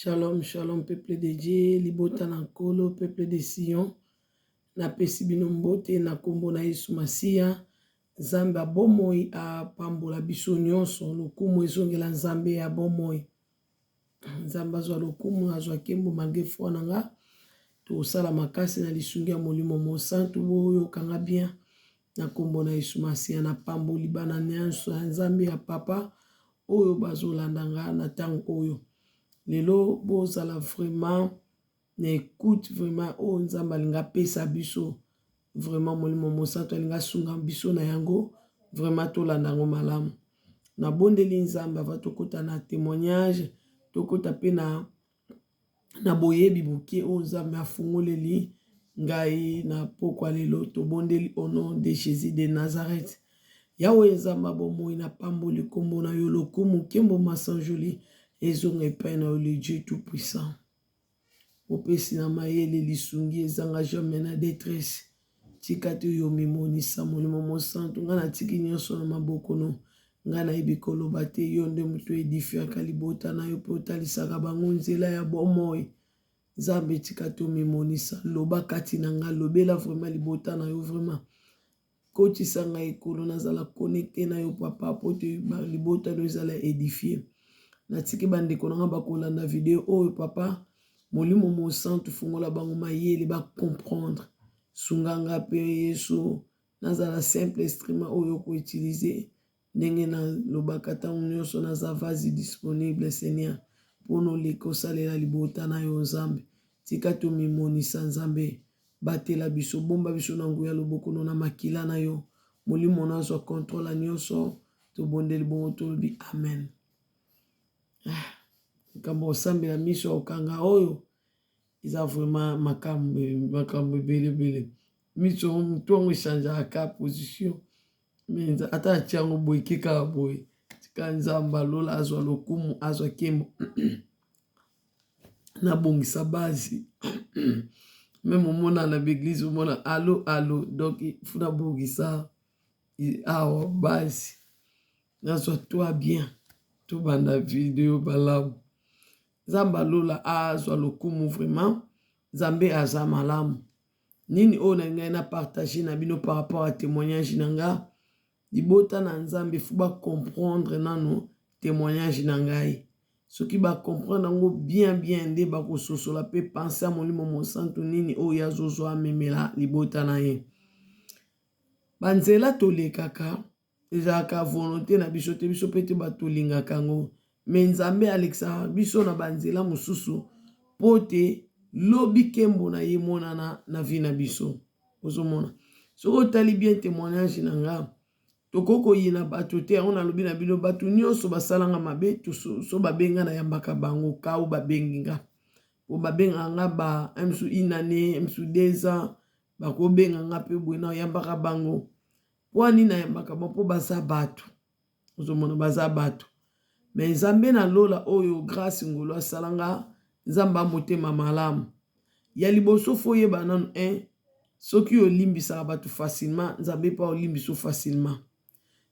Shalom, shalom, peuple de Dieu, libota na Nkolo, peuple de Sion. Napesi bino mbote na kombo na Yesu Masiya. Nzambe ya bomoi apambola biso nyonso. Lokumu ezongela Nzambe ya bomoi. Nzambe azwa lokumu, azwa nkembo malgre foi na nga. Tosala makasi na lisungi ya Molimo Mosantu, boyoka nga bien na kombo na Yesu Masiya. Napamboli bana nyonso ya Nzambe ya papa oyo bazolanda nga na ntango oyo. Lelo bozala vraiment na ecoute vraiment oyo Nzambe alingi apesa biso vraiment Molimo Mosantu alingi asunga biso na yango vraiment tolanda yango malamu. Nabondeli Nzambe avant tokota na temoignage, tokota pe na na boyebi moke oyo Nzambe afungoleli ngai na pokwa lelo. Tobondeli au nom de Jesus de Nazareth. Yawe Nzambe ya bomoi, napamboli kombo na yo, lokumu, nkembo, masanjoli ezonga epai na yo, le Dieu tout puissant. Mopesi na mayele, lisungi ezanga jamais na detresse. Tika te yo omimonisa, Molimo Mosantu, ngai natiki nyonso na maboko no. Ngai nayebi koloba te, yo nde moto edifiaka libota na yo mpe otalisaka bango nzela ya bomoi. Nzambe, tika te omimonisa, loba kati na ngai, lobela vraiment libota na yo vraiment. Kotisa ngai ekolo nazala connecte na yo papa po te libota no ezala edifie. Natiki bandeko na ngai bakolanda video oyo papa, Molimo Mosantu fungola bango mayele ba comprendre. Sunga nga pe Yesu nazala simple instrument oyo oko utiliser ndenge nalobaka ntango nyonso naza vase disponible Seigneur mpo noleka osalela libota na yo Nzambe. Tika tomimonisa Nzambe. Batela biso, bomba biso na nguya loboko no na makila na yo. Molimo no azwa controle ya nyonso. Tobondeli bongo tolobi amen. Ah, likambo kosambela miso ya kokanga oyo eza vraiment makambo makambo ebele ebele. Miso motu yango echangeaka ka position mais ata atia yango boye ke kaka boye. Tika Nzambe alola azwa lokumu azwa nkembo. Nabongisa base meme omona na baeglise omona alo alo donc fo nabongisa awa base nazwa toi bien tobanda video malamu. Nzambe alola azwa lokumu vraiment. Nzambe aza malamu. Nini oyo nalingai na partage na bino par rapport ya temoignage na nga? Libota na Nzambe faut ba comprendre nanu temoignage na ngai. Soki ba comprendre yango bien bien nde bakososola pe pensee ya Molimo Mosantu nini oyo ye azozwa amemela libota na ye. Ba nzela tolekaka ezalaka volonte na biso te, biso pe te bato tolingaka yango. Mais Nzambe alekisaka biso na ba nzela mosusu po te lobi nkembo na ye emonana na vie na biso. Ozomona soki otali bien temoignage na nga, tokoki koyina bato te. Yango nalobi na bino, bato nyonso basala nga mabe, so babenga nayambaka bango kau babengi nga po babengaka nga ba msu une année msu 2 ans, bakobenga nga mpe boye nayambaka bango. Mpo nini nayambaka bango? Mpo baza bato. Ozomona baza bato, mais Nzambe na lola oyo grâce ngolu asala nga, Nzambe a motema malamu. Ya liboso fo oyeba nanu un, soki olimbisaka bato facilement, Nzambe pe aolimbisa yo facilement.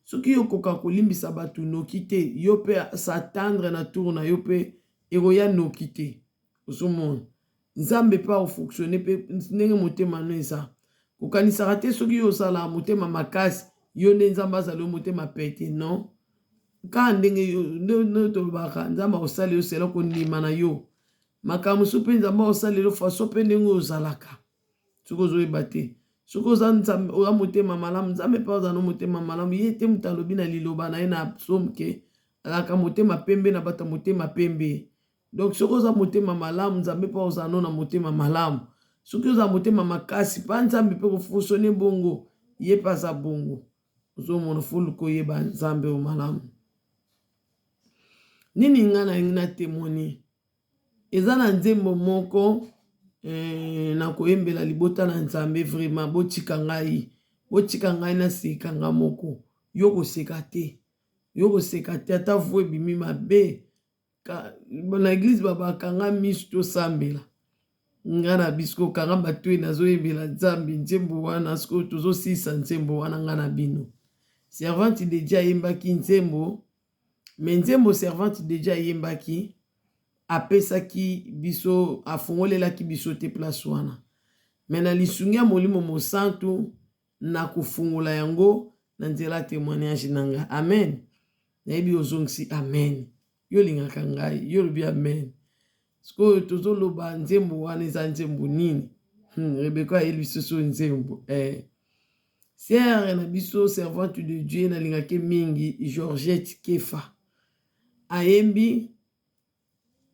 Soki yo okoka kolimbisa bato noki te, yo pe s'attendre na tour na yo pe ekoya noki te. Ozomona Nzambe pe akofonctionne pe ndenge motema no eza. Kokanisaka te soki yo ozala motema makasi, yo nde Nzambe azala yo motema pete. Non, kaka ndenge yo nde tolobaka, Nzambe akosala yo selon kondima na yo. Makambo mosusu mpe Nzambe akosalela yo façon mpe ndenge ozalaka. Soki ozoyeba te, soki oza Nzambe, oza motema malamu, Nzambe mpe azala no motema malamu. Ye te moto alobi na liloba na ye na psaume ke azalaka motema pembe na bato ya motema pembe. Donc soki oza motema malamu, Nzambe mpe akozala no na motema malamu. Soki oza motema makasi, pa Nzambe mpe kofonctionne bongo, ye mpe aza bongo. Ozomona, fo luka oyeba Nzambe oyo malamu. Nini nga nalingi na temoigner? Eza na nzembo moko na koyembela libota na Nzambe vraiment botika ngai, botika ngai naseka nga moko. Yo koseka te, yo koseka te ata voix ebimi mabe. Na eglise babakanga misu tosambela nga na biso kokanga matoi nazoyembela Nzambe nzembo wana. Sikoyo tozosilisa nzembo wana nga na bino. Servante de Dieu ayembaki nzembo, mais nzembo Servante de Dieu ayembaki. Apesaki biso, afongolelaki biso te place wana. Mais na lisungi ya Molimo Mosantu, nakofungola yango na nzela ya temoignage na nga. Amen. Nayebi ozongisi amen. Yo olingaka ngai, yo olobi amen. Sikoyo tozoloba nzembo wana eza nzembo nini? Rebecca ayeli biso so nzembo. Eh. Sœur na biso servante de Dieu nalingaki mingi Georgette Kefa. Ayembi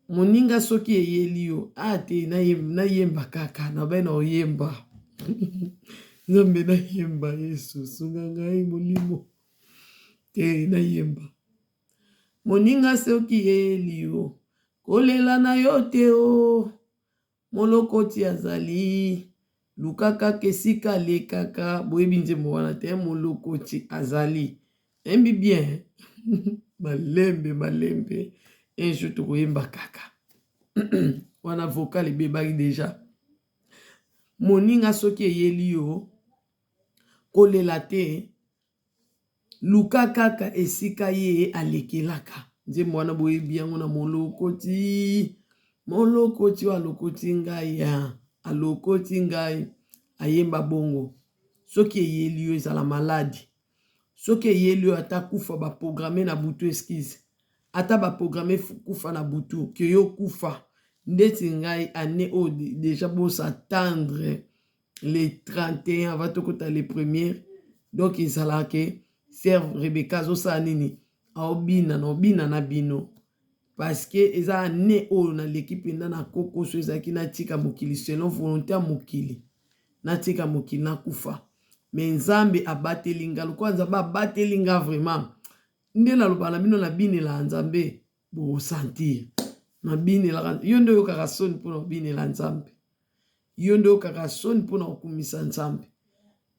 moninga soki eyeli yo ah te nayemba kaka nabai na oyemba nzambe nayemba yesu sunga ngai molimo te nayemba moninga soki eyeli yo kolela na yo te o oh. Molokoti azali luka kaka esika alekaka boyebi nzembo wana te molokoti azali nayembi bien malembe malembe un jour tokoyemba kaka wana vocal ebebaki deja moninga soki eyeli yo kolela te Luka kaka esika ye alekelaka. Nzembo wana boyebi yango na molokoti. Molokoti oyo alokoti ngai ya alokoti ngai ayemba bongo. Soki eyeli yo ezala maladi. Soki eyeli yo ata kufa ba programme na butu excuse. Ata ba programme kufa na butu que yo kufa. Ndeti ngai annee oyo dejà bo s'attendre le 31 avant tokota le premier donc ezalaka ke serve Rebecca azosala nini aobina na obina na bino parce que eza année oyo naleki mpenza na kokoso ezalaki natika mokili selon volonté ya mokili natika mokili nakufa me nzambe abateli nga lokola nzambe abateli nga vraiment nde naloba na bino nabinela nzambe bokosentir nabinelaka yo nde oyokaka soni mpona kobinela nzambe Yo nde oyokaka soni mpo na kokumisa Nzambe.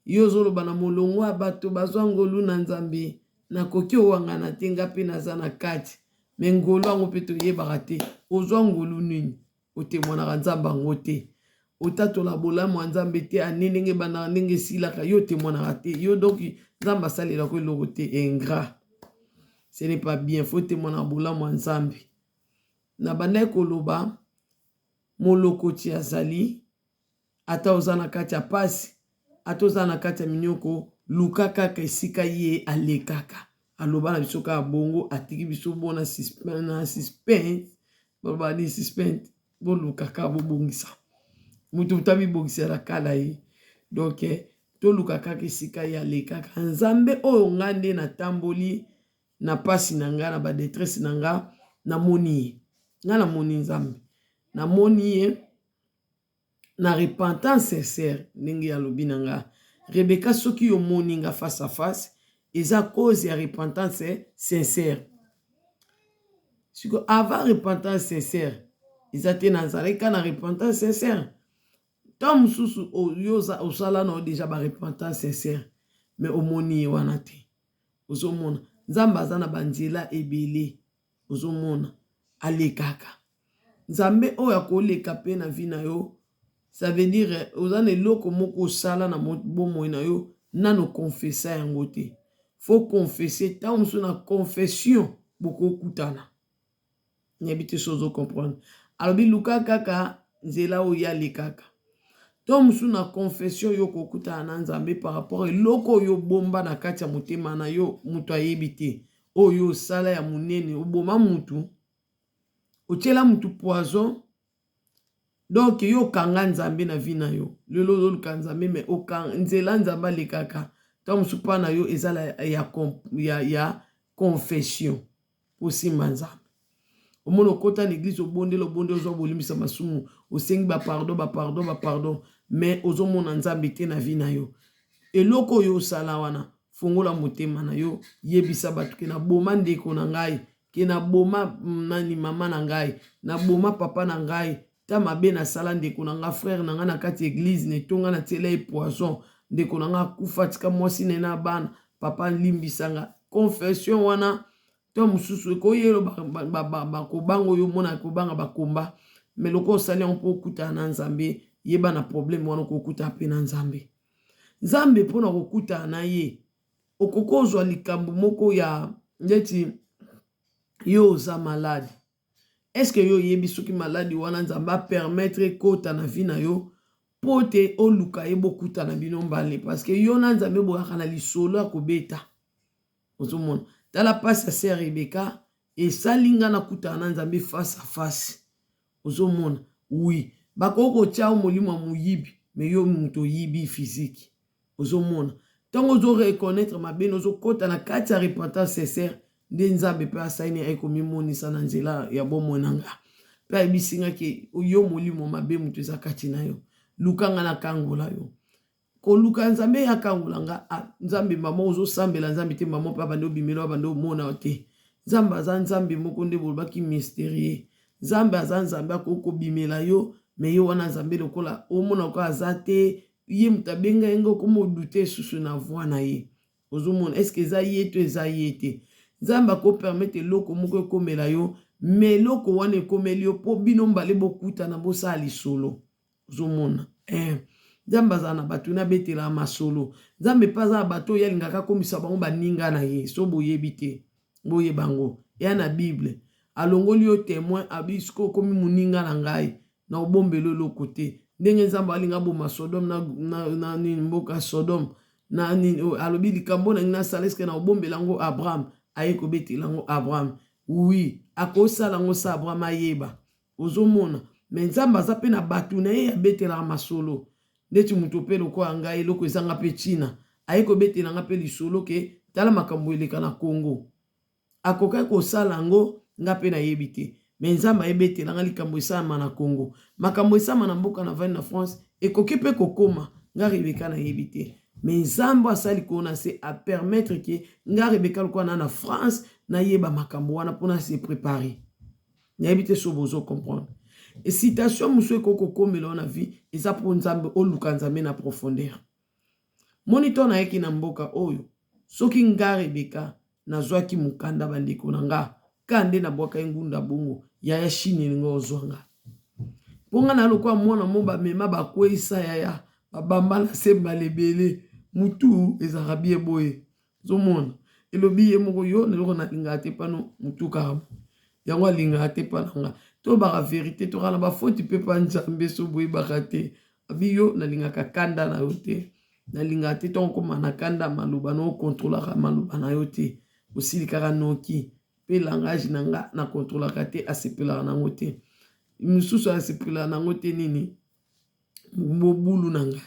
Yo ozoloba na molongo ya bato bazwa ngolu na Nzambe, nakoki owangana te, nga mpe naza na kati. Me ngolu yango mpe toyebaka te. Ozwa ngolu nini? Otemwanaka Nzambe yango te. Otatola bolamu ya Nzambe te, ane ndenge ebandaka ndenge esilaka, yo otemwanaka te. Yo donc Nzambe asalelaka eloko te, ingrat. Ce n'est pas bien, faut otemwanaka bolamu ya Nzambe. Nabandaki koloba Molokoti azali, ata oza na kati ya pasi, ata oza na kati ya minyoko, luka kaka esika ye alekaka. Aloba na biso kaka bongo, atiki biso bo na suspense, baloba nini suspense, boluka kaka bobongisa. Moto moto amibongisela kala ye. Donc toluka kaka esika ye alekaka. Nzambe oyo nga nde natamboli na pasi na nga na ba detresse na nga namoni ye nga namoni nzambe namoni ye na repentance sincère ndenge alobi na nga Rebecca soki yo omoni nga face à face eza cause ya repentance sincère siko avant repentance sincère eza te nazalaki kaka na repentance sincère ntango mosusu yo osala na yo deja ba repentance sincère mais omoni ye wana te Ozomona nzambe aza na ba nzela ebele ozomona alekaka nzambe oyo akoleka pe na vie na yo ça veut dire oza na eloko moko osala na bomoi na yo nano confessa yango te faut confesser ntango mosusu na confession bokokutana Nayebi te soki ozo comprendre. Alobi luka kaka nzela oyo ye alekaka. To mosusu na confession yo okokutana na Nzambe par rapport eloko oyo obomba na kati ya motema na yo moto ayebi te. Oyo osala ya monene, oboma mutu, otiela mutu poison. Donc yo okanga Nzambe na vie na yo. Lelo ozoluka Nzambe mais okanga nzela Nzambe alekaka. Ntango mosusu mpa na yo eza ya confession. Osimba Nzambe. Omoni okota na eglise obondela obondela ozwa bolimbisa masumu osengi ba pardon ba pardon ba pardon mais ozomona Nzambe te na vie na yo. Eloko oyo osala wana fongola motema na yo yebisa bato ke naboma ndeko na ngai ke naboma nani mama na ngai naboma papa na ngai ta mabe nasala ndeko na nga frère na nga na kati ya eglise na etonga na tiela ye poison ndeko na nga akufa atika mwasi na ye na bana papa limbisa nga confession wana to mosusu ekoyelo bakobanga oyo omona kobanga bakomba me lokola osali yango mpo okutana na nzambe yeba na probleme wana okokutana mpe na nzambe nzambe mpo na kokutana na ye okoki ozwa likambo moko ya ndeti yo oza malade. Est ce que yo oyebi soki maladi wana Nzambe a permettre ekota na vie na yo mpo te oluka ye bokutana bino mbale parce que yo na Nzambe boyaka na lisolo ya kobeta. Ozomona, tala pasi ya sœur Rebecca esali nga nakutana na Nzambe face à face. Ozomona, oui bakoki kotia yo molimo ya moyibi mais yo moto oyibi physique. Ozomona, ntango ozo reconnaître mabe na ozokota na kati ya repentance sincère, nde Nzambe mpe asali nini, aye komimonisa na nzela ya bomoi na nga mpe ayebisi nga ke yo molimo mabe moto eza kati na yo, luka nga nakangola yo. Koluka Nzambe ye akangola nga, ah, Nzambe mama ozosambela Nzambe te, mama mpe abandi obimela abandi omona yo te. Nzambe aza Nzambe moko nde bolobaki mysterieux. Nzambe aza Nzambe akoki kobimela yo, me yo wana Nzambe lokola omona lokola aza te, ye moto abenga ye nga okoma odute lisusu na voix na ye. Ozomona est ce que eza ye to eza ye te? Nzambe ako permettre eloko moko ekomela yo, mais eloko wana ekomeli yo po bino mbale bokutana bosala lisolo. Ozomona eh. Nzambe azala na bato na betelaka masolo. Nzambe pe aza na bato oyo alingaka akomisa bango baninga na ye. So boyebi te, boyeba yango. Eya na Bible. Alongoli yo temoin, abi sikoyo okomi moninga na ngai, na obombelo eloko te. Ndenge Nzambe alinga aboma Sodome na, na, na nini mboka Sodome na nini oyo alobi likambo na ngai nasala eske na obombela yango Abraham, aye kobetela yango Abraham. Oui, akosala yango sa Abraham ayeba. Ozomona, mais Nzambe aza pe na batu na ye abetelaka masolo. Ndeti moto pe lokola ngai eloko ezanga pe tina, aye kobetela nga pe lisolo ke tala makambo eleka na Congo. Akokaki kosala yango nga pe nayebi te. Mais Nzambe aye betela nga likambo esalama na Congo. Makambo esalama na mboka navandi na France ekoki pe kokoma nga Rebecca nayebi te. Mais Nzambe oyo asala likolo na se a permettre ke nga Rebecca lokola na na France nayeba makambo wana po na se preparer. Nayebi te soki bozo comprendre. Citation mosusu ekoki kokomela yo na vie eza po Nzambe oluka Nzambe na profondeur. Moni to nayaki na mboka oyo soki nga Rebecca nazwaki mokanda bandeko na nga ka nde nabwakaki ngunda bongo yaya Chine elingi ozwa nga. Po nga na lokola mwana mo bamema bakweyisa yaya babamba na se mbala ebele mutu ezalaka bien boye ozomona elobi ye moko yo na eloko nalingaka te pano mutu kaka yango alingaka te mpa na nga tolobaka verite tokaka na bafoti mpe mpa nzambe so boyebaka te abi yo nalingaka kanda na yo te nalingaka te ntango okoma na kanda maloba na okontrolaka maloba na yo te osilikaka noki mpe langage na nga na kontrolaka te asepelaka nango te mosusu asepelaka nango te nini mobulu na ngai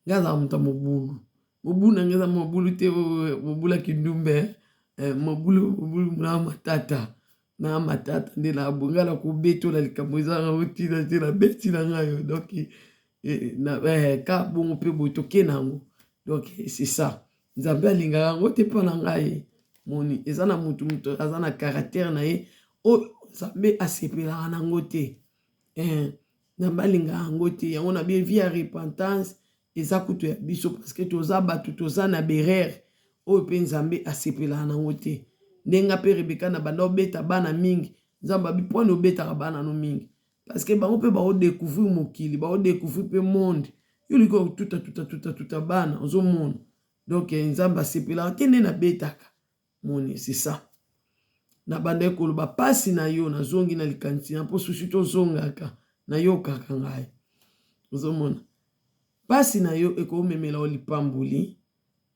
ngai azalaka moto ya mobulu mobulu na ngai eza mobulu te mobulu ya kindumba eh, mobulu mobulu na matata na matata nde na ngai nakobetola likambo eza yango ntina te nabeti na ngai yo donc eh, na, eh, ka bongo mpe boye toke na yango donc c'est ça nzambe alingaka yango te mpo na ngai moni eza na motu moto aza na caractère na ye oyo nzambe asepelaka na yango te eh, nzambe alingaka yango te yango na bien vie ya repentance eza kutu ya biso parce que toza bato toza na berere oyo mpe nzambe asepelaka nango te ndenge nga mpe rebeka na banda obeta bana mingi nzambe abi pwani obetaka bana no mingi parce que bango mpe baodecouvrir mokili baodecouvrir mpe monde yo olingi kotuta tuta tuta tuta bana ozomona donc eh, nzambe asepelaka te nde nabetaka moni c'est ça nabandaki koloba pasi na yo nazongi na likanisi na mpo susi tozongaka nayokaka ngai ozomona pasi na yo ekomemela yo lipamboli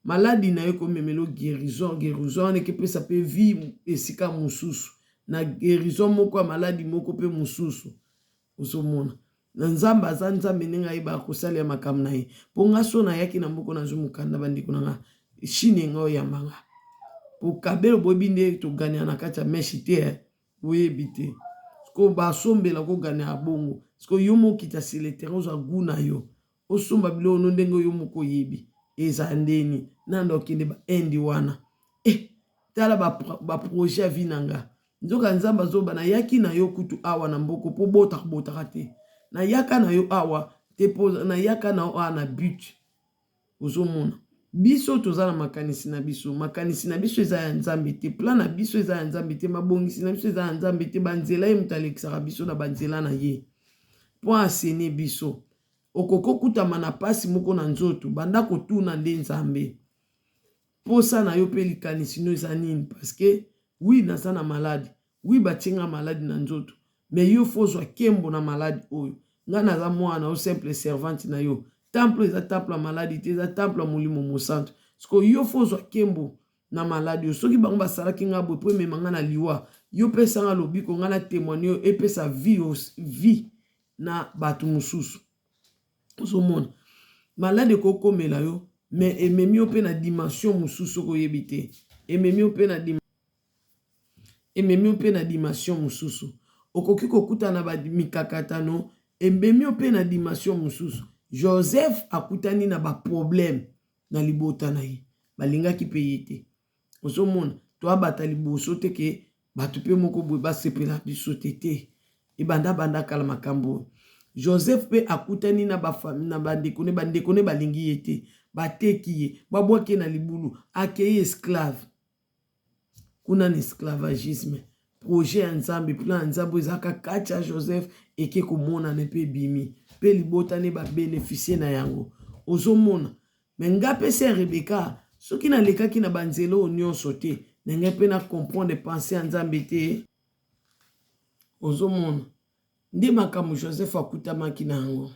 maladi na yo ekomemela yo guérison guérison wana ekepesa mpe vie esika mosusu na guérison moko ya maladi moko mpe mosusu Ozomona na nzambe aza nzambe ndenge ayebaka kosalela makambo na ye mpo nga so nayaki na mboka nazwi mokanda bandeko na nga chine nga oyamba nga po kabelo boyebi nde toganela na kati ya meshi te eh. boyebi te sikoyo basombela koganela bongo sikoyo yo mokita sur le terrain ozwa gout na yo osomba biloko no ndenge yo moko oyebi eza ndeni nanda okende ba inde wana eh, tala baprojet ba ya vie na nga Nzoka Nzambe azoba nayaki na yo kutu awa na mboko po botaka botaka te nayaka na yo awa te po nayaka na yo awa na but ozomona biso toza na makanisi na biso makanisi na biso eza ya Nzambe te plan na biso eza ya Nzambe te mabongisi na biso eza ya Nzambe te banzela ye moto alekisaka biso na banzela na ye po asene biso okoki okutama na pasi moko na nzoto banda kotuna nde Nzambe Posa na yo pe likanisi no eza nini parce que oui naza na malade oui batie nga malade na nzoto Mais yo faut ozwa kembo na maladi oyo. Nga naza mwana na yo, simple servante na yo. Temple eza temple ya maladi te, eza temple ya Molimo Mosantu. Sikoyo yo faut ozwa kembo na maladi oyo. Soki bango basalaki nga boye po emema nga na liwa, yo pesa nga lobiko, nga na temoigne oyo epesa vie, vie na bato mosusu. Ozomona maladi ekokomela yo, mais ememi yo mpe na dimension mosusu soki oyebi te. Ememi yo mpe na ememi yo mpe na dimension mosusu. Okoki kokutana na mikakatano, ememi yo mpe na dimension mosusu. Joseph akutani na ba problème na libota na ye, balingaki mpe ye te. Ozomona toabata liboso te ke bato mpe moko boye basepela biso te te. Ebanda banda kala makambo oyo. Joseph mpe akutani na ba na bandeko ne, bandeko ne balingi ye te, bateki ye, babwaki ye na libulu, akei esclave. Kuna na esclavagisme, projet ya Nzambe, plan ya Nzambe oyo ezalaka kati ya Joseph eke komonana mpe ebimi mpe libota ne ba beneficier na yango. Ozomona? Mais nga mpe sœur Rebecca, soki nalekaki na banzela oyo nyonso te, na ngai mpe na comprendre pensee ya Nzambe te. Ozomona nde makambo Joseph akutamaki na yango.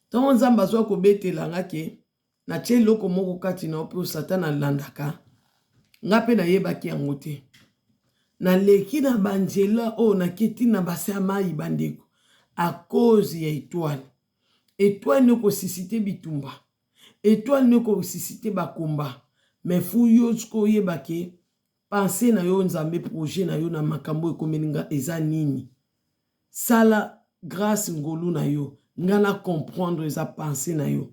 Ntango Nzambe azwa kobetela nga ke natie eloko moko kati na yo mpe Satana alandaka nga, mpe nayebaki yango te. Naleki na banzela oyo naketi na base ya mai, bandeko, a cause ya etoile. Etoile nde ekosisite bitumba, etoile nde ekosisite bakomba. Mais fu yo sikoyo oyeba ke Pensee na yo Nzambe projet na yo na makambo oyo ekomeli nga eza nini? Sala grace ngolu na yo nga na comprendre eza pensee na yo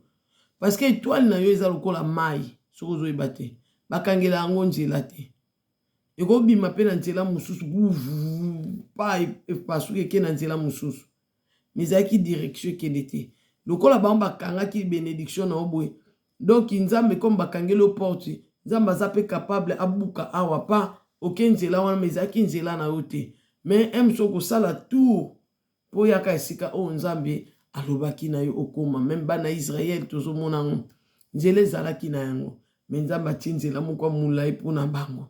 parce que etoile na yo eza lokola mayi soki ozoyeba te bakangela yango nzela te ekobima pe na nzela mosusu pa epasuki eke na nzela mosusu mais ezalaki direction ekende te lokola bango bakangaki benediction na yo boye. Donc nzambe comme bakangeli yo porte, nzambe aza pe capable abuka awa pa oke nzela wana mais ezalaki nzela na yo te mais un mosusu okosala tour po oyaka esika oyo nzambe alobaki na yo okoma. Meme bana Israël tozomona yango nzela ezalaki na yango mais nzambe atie nzela moko ya molayi pona bango.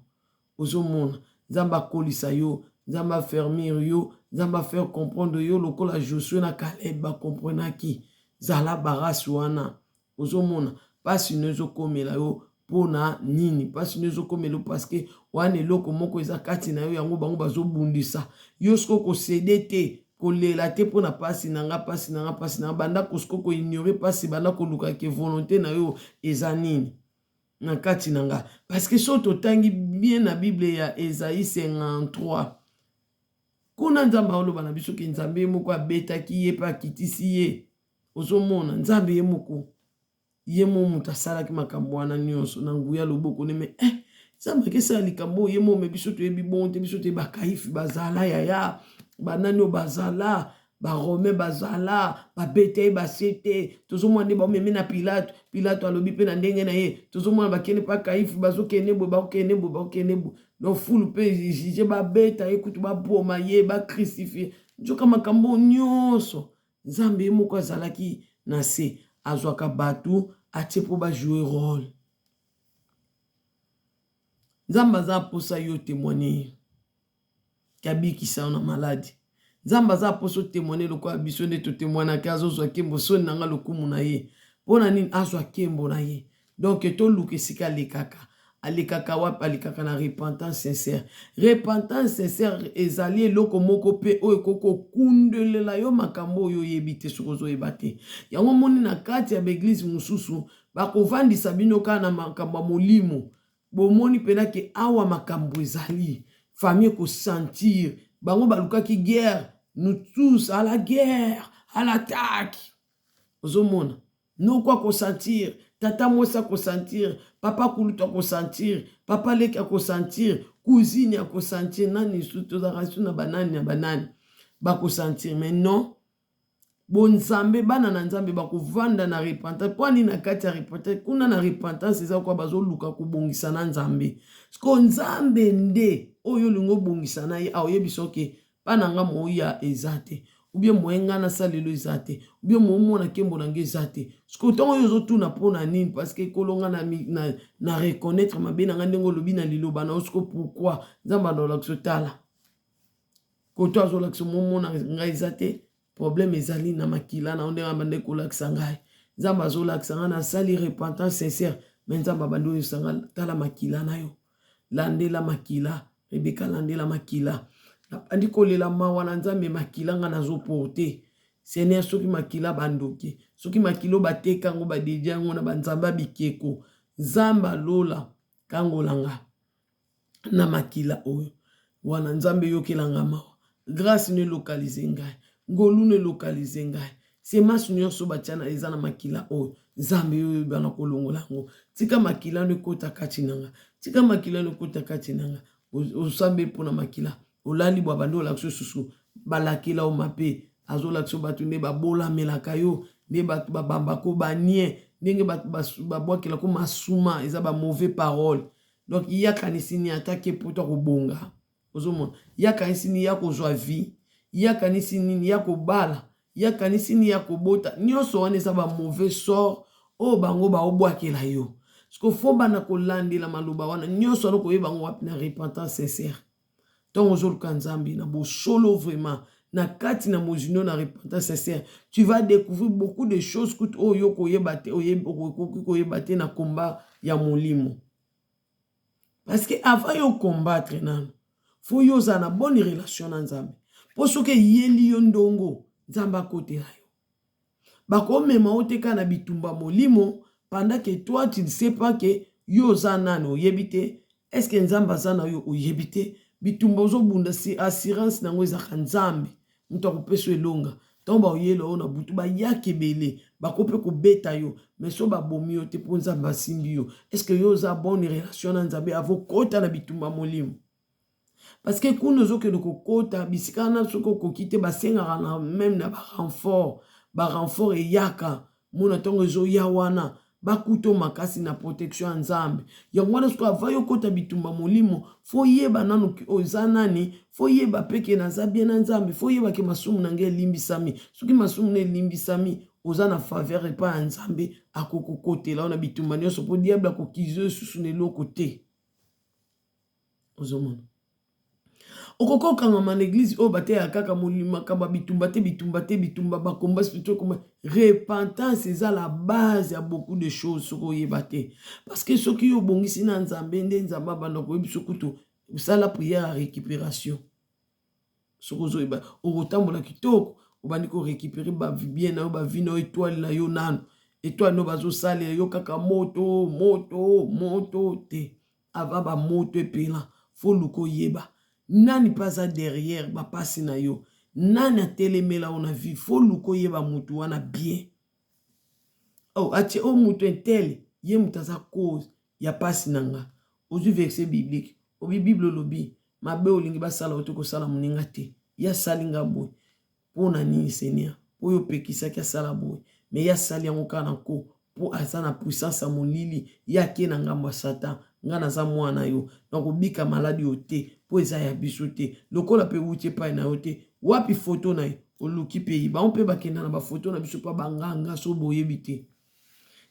Ozomona nzambe akolisa yo, nzambe afermir yo, nzambe afaire comprendre yo lokola Josue na Caleb ba comprenaki. Zala barasi wana. Ozomona pasi no ezokomela yo pona nini? Pasi no ezokomela yo parce que wana eloko moko eza kati na yo, yango bango bazobundisa yo. Sikoyo kosede te, kolela te pona pasi na nga, pasi na nga, pasi na nga. Banda sikoyo ko ignorer pasi, banda koluka ke volonte na yo eza nini na kati na nga. Parce que soki totangi bien na Bible ya Esaïe 53, kuna Nzambe aoloba na biso ke Nzambe ye moko abetaki ye pe akitisi ye. Ozomona nzambe ye moko ye mo moto asalaki makambo wana nyonso na nguya loboko ne me eh, nzambe akesala likambo oyo ye mo me biso toyebi bongo te. Biso toyebi bakaifi bazala yaya banani oyo bazala barome bazala babeta ye base te. Tozomona nde baomemi na Pilato, Pilato alobi mpe na ndenge na ye. Tozomona bakende mpa Kaifi, bazokende boye, bakokende boye, bakokende boye. Donc fulu mpe juge babeta ye kutu baboma ye bacrucifie. Nzoka makambo nyonso Nzambe ye moko azalaki na se azwaka batu atie po ba jouer role. Nzambe aza posa yo temoigner ke abikisa yo na maladi. Nzambe aza posa otemoigner lokola biso nde totemoignaka azozwa kembo soni na nga lokumu na ye. Pona nini azwa kembo na ye? Donc toluka esika alekaka. Alekaka wapi? Alekaka na repentance sincère. Repentance sincère ezali eloko moko pe oyo ekoki kokundolela yo makambo oyo oyebi te soki ozoyeba te. Yango omoni na kati ya ba eglise mosusu bakovandisa bino kaka na makambo ya molimo. Bomoni pena ke awa makambo ezali. Famille eko sentir. Bango balukaki guerre, nous tous à la guerre, à l'attaque. Ozomona? Noko ako sentir, tata mwasi ako sentir, papa kulutu ako sentir, papa leki ako sentir, cousine ako sentir, nani lisusu tozalaka lisusu na banani na banani bako sentir. Mais non, bonzambe bana na Nzambe bakovanda na repentance. Mpo nini na kati ya repentance? Kuna na repentance eza kwa bazoluka kobongisa na Nzambe. Sikoyo Nzambe nde oyo olingi obongisa na ye aoyebisa oke pa na nga moya eza te, ou bien moyen nga nasala lelo eza te, ou bien moyen omona nkembo na nga eza te. Sikoyo ntango oyo ozotuna mpo na nini? Parce que Nkolo nga na, na, na reconnaître mabe na nga ndenge olobi na liloba na yo. Sikoyo pourquoi Nzambe andolakisa otala? Koto azolakisa momona ngai eza te problème ezali na makila na yo ndenge abandaki kolakisa ngai. Nzambe azolakisa ngai nasali repentance sincère, mais Nzambe abandi oyebisa ngai tala makila na yo, landela makila Rebecca, landela makila. Nabandi kolela mawa na Nzambe, makila ngai nazoporte Seigneur, soki makila bandoki, soki makila oyo bateka yango badedia yango na banzambe ya bikeko, Nzambe alola kangola nga na makila oyo wana. Nzambe yokela nga mawa, grâce no elokalize ngai, ngolu no elokalize ngai, semence nyonso batia na eza na makila oyo, Nzambe yo oyeba na kolongola yango. Tika makila no ekota kati na nga, tika makila no ekota kati na nga. Osambeli mpo na makila, olali bwa bandi olakisa susu balakela yo mabe, azolakisa bato nde babolamelaka yo, nde bato babambako banie, ndenge bato babwakelako masuma, eza ba mauvais parole. Donc ye akanisi nini ata ke poto akobonga, ozomona ye akanisi nini ya kozwa vie, ye akanisi nini ya kobala, ye akanisi nini ya kobota. Nyonso wana eza ba mauvais sort oyo bango baobwakela yo. Siko fo banda kolandela maloba wana nyonso wana, koyeba yango wapi? Na repentance sincère. Ntango ozoluka Nzambe na bosolo vraiment na kati na mozindo na repentance sincère, tu vas découvrir beaucoup de choses kutu oyo yo koyeba te, okoki koyeba te na combat ya molimo. Parce que avant yo combattre nano, fo yo ozala na bonne relation na Nzambe, mpo soki eyeli yo ndongo, Nzambe akotela yo. Bakomema yo te kaka na bitumba molimo pendant que toi tu ne sais pas que yo oza nani, oyebi te est ce que Nzambe aza na yo, oyebi te bitumba ozobunda, si assurance nango ezalaka Nzambe moto akopesa yo elonga. Ntango baoyela yo na butu, bayaka ebele, bako mpe kobeta yo, mais so babomi yo te mpo Nzambe asimbi yo. Est ce que yo oza bonne relation na Nzambe avokota na bitumba molimo? Parce que kuna ozokende kokota bisika wana, soki okoki te, basengaka na meme na barenfort. Barenfort eyaka mona ntango ezoya wana, bakuta makasi na protection ya Nzambe. Yango wana soki ava yo kota bitumba molimo, fo yeba nanu oza nani, fo yeba mpe ke naza bien na Nzambe, fo yeba ke masumu na ngai elimbisami. Soki masumu na elimbisami, oza na faveur epai ya Nzambe, akokokotela yo na bitumba nyonso, mpo diable akokiza yo lisusu na eloko te. Ozomona, okoki okangama na eglise oyo bateyaka kaka makambo ya bitumba te, bitumba te, bitumba bakomba spirituel komba. Repentance eza la base ya beaucoup de choses. Soki oyeba te, parce que soki yo obongisi na Nzambe, nde Nzambe abanda koyebi so kutu osala prière ya récupération. Soki ozoyeba, okotambola kitoko, obandi korécupérer babien na yo, bavi na yo, étoile na yo nano, étoile no bazosalela yo kaka moto moto moto te. Ava bamoto epela, fo luka oyeba nani mpe aza derrière bapasi na yo, nani atelemela yo na vie. Fo luka oyeba motu wana bien. Oh, atie o moto intele, ye moto aza cause ya pasi na nga. Ozwi verset biblique, obi Bible olobi mabe olingi basala yo te, kosala moninga te. Ye asali nga boye mpo na nini, Seigneur? Mpo oyo opekisaki asala boye, me ye asali yango kaka na nko, mpo aza na puissance ya molili, ye ake na ngambo ya Satan. Nga naza mwana yo, nakobika maladi oyo te, mpo eza ya biso te, lokola mpe wuti epai na yo te. Wapi foto na ye? Oluki mpe ye, bango mpe bakenda na bafoto na biso mpa banganga. So boyebi te,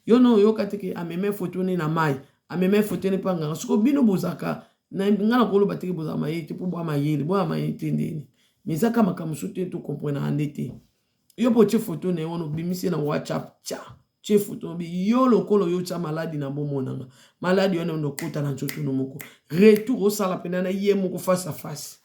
yo na oyoka te ke ameme foto ne na mai, ameme foto ne mpa nganga. Siko bino bozalaka nga na koloba te ke bozala mayele te, mpo bwa mayele, bwa mayele te ndeni, mais eza kaka makambo mosusu te, tokomprenaka nde te. Yo mpo otie foto na ye wana, obimisi na WhatsApp, tya tie foto obi yo lokolo yo tya maladi na bomoi na nga, maladi wana ndo okota na nzoto no moko, retour osala mpena na ye moko face à face.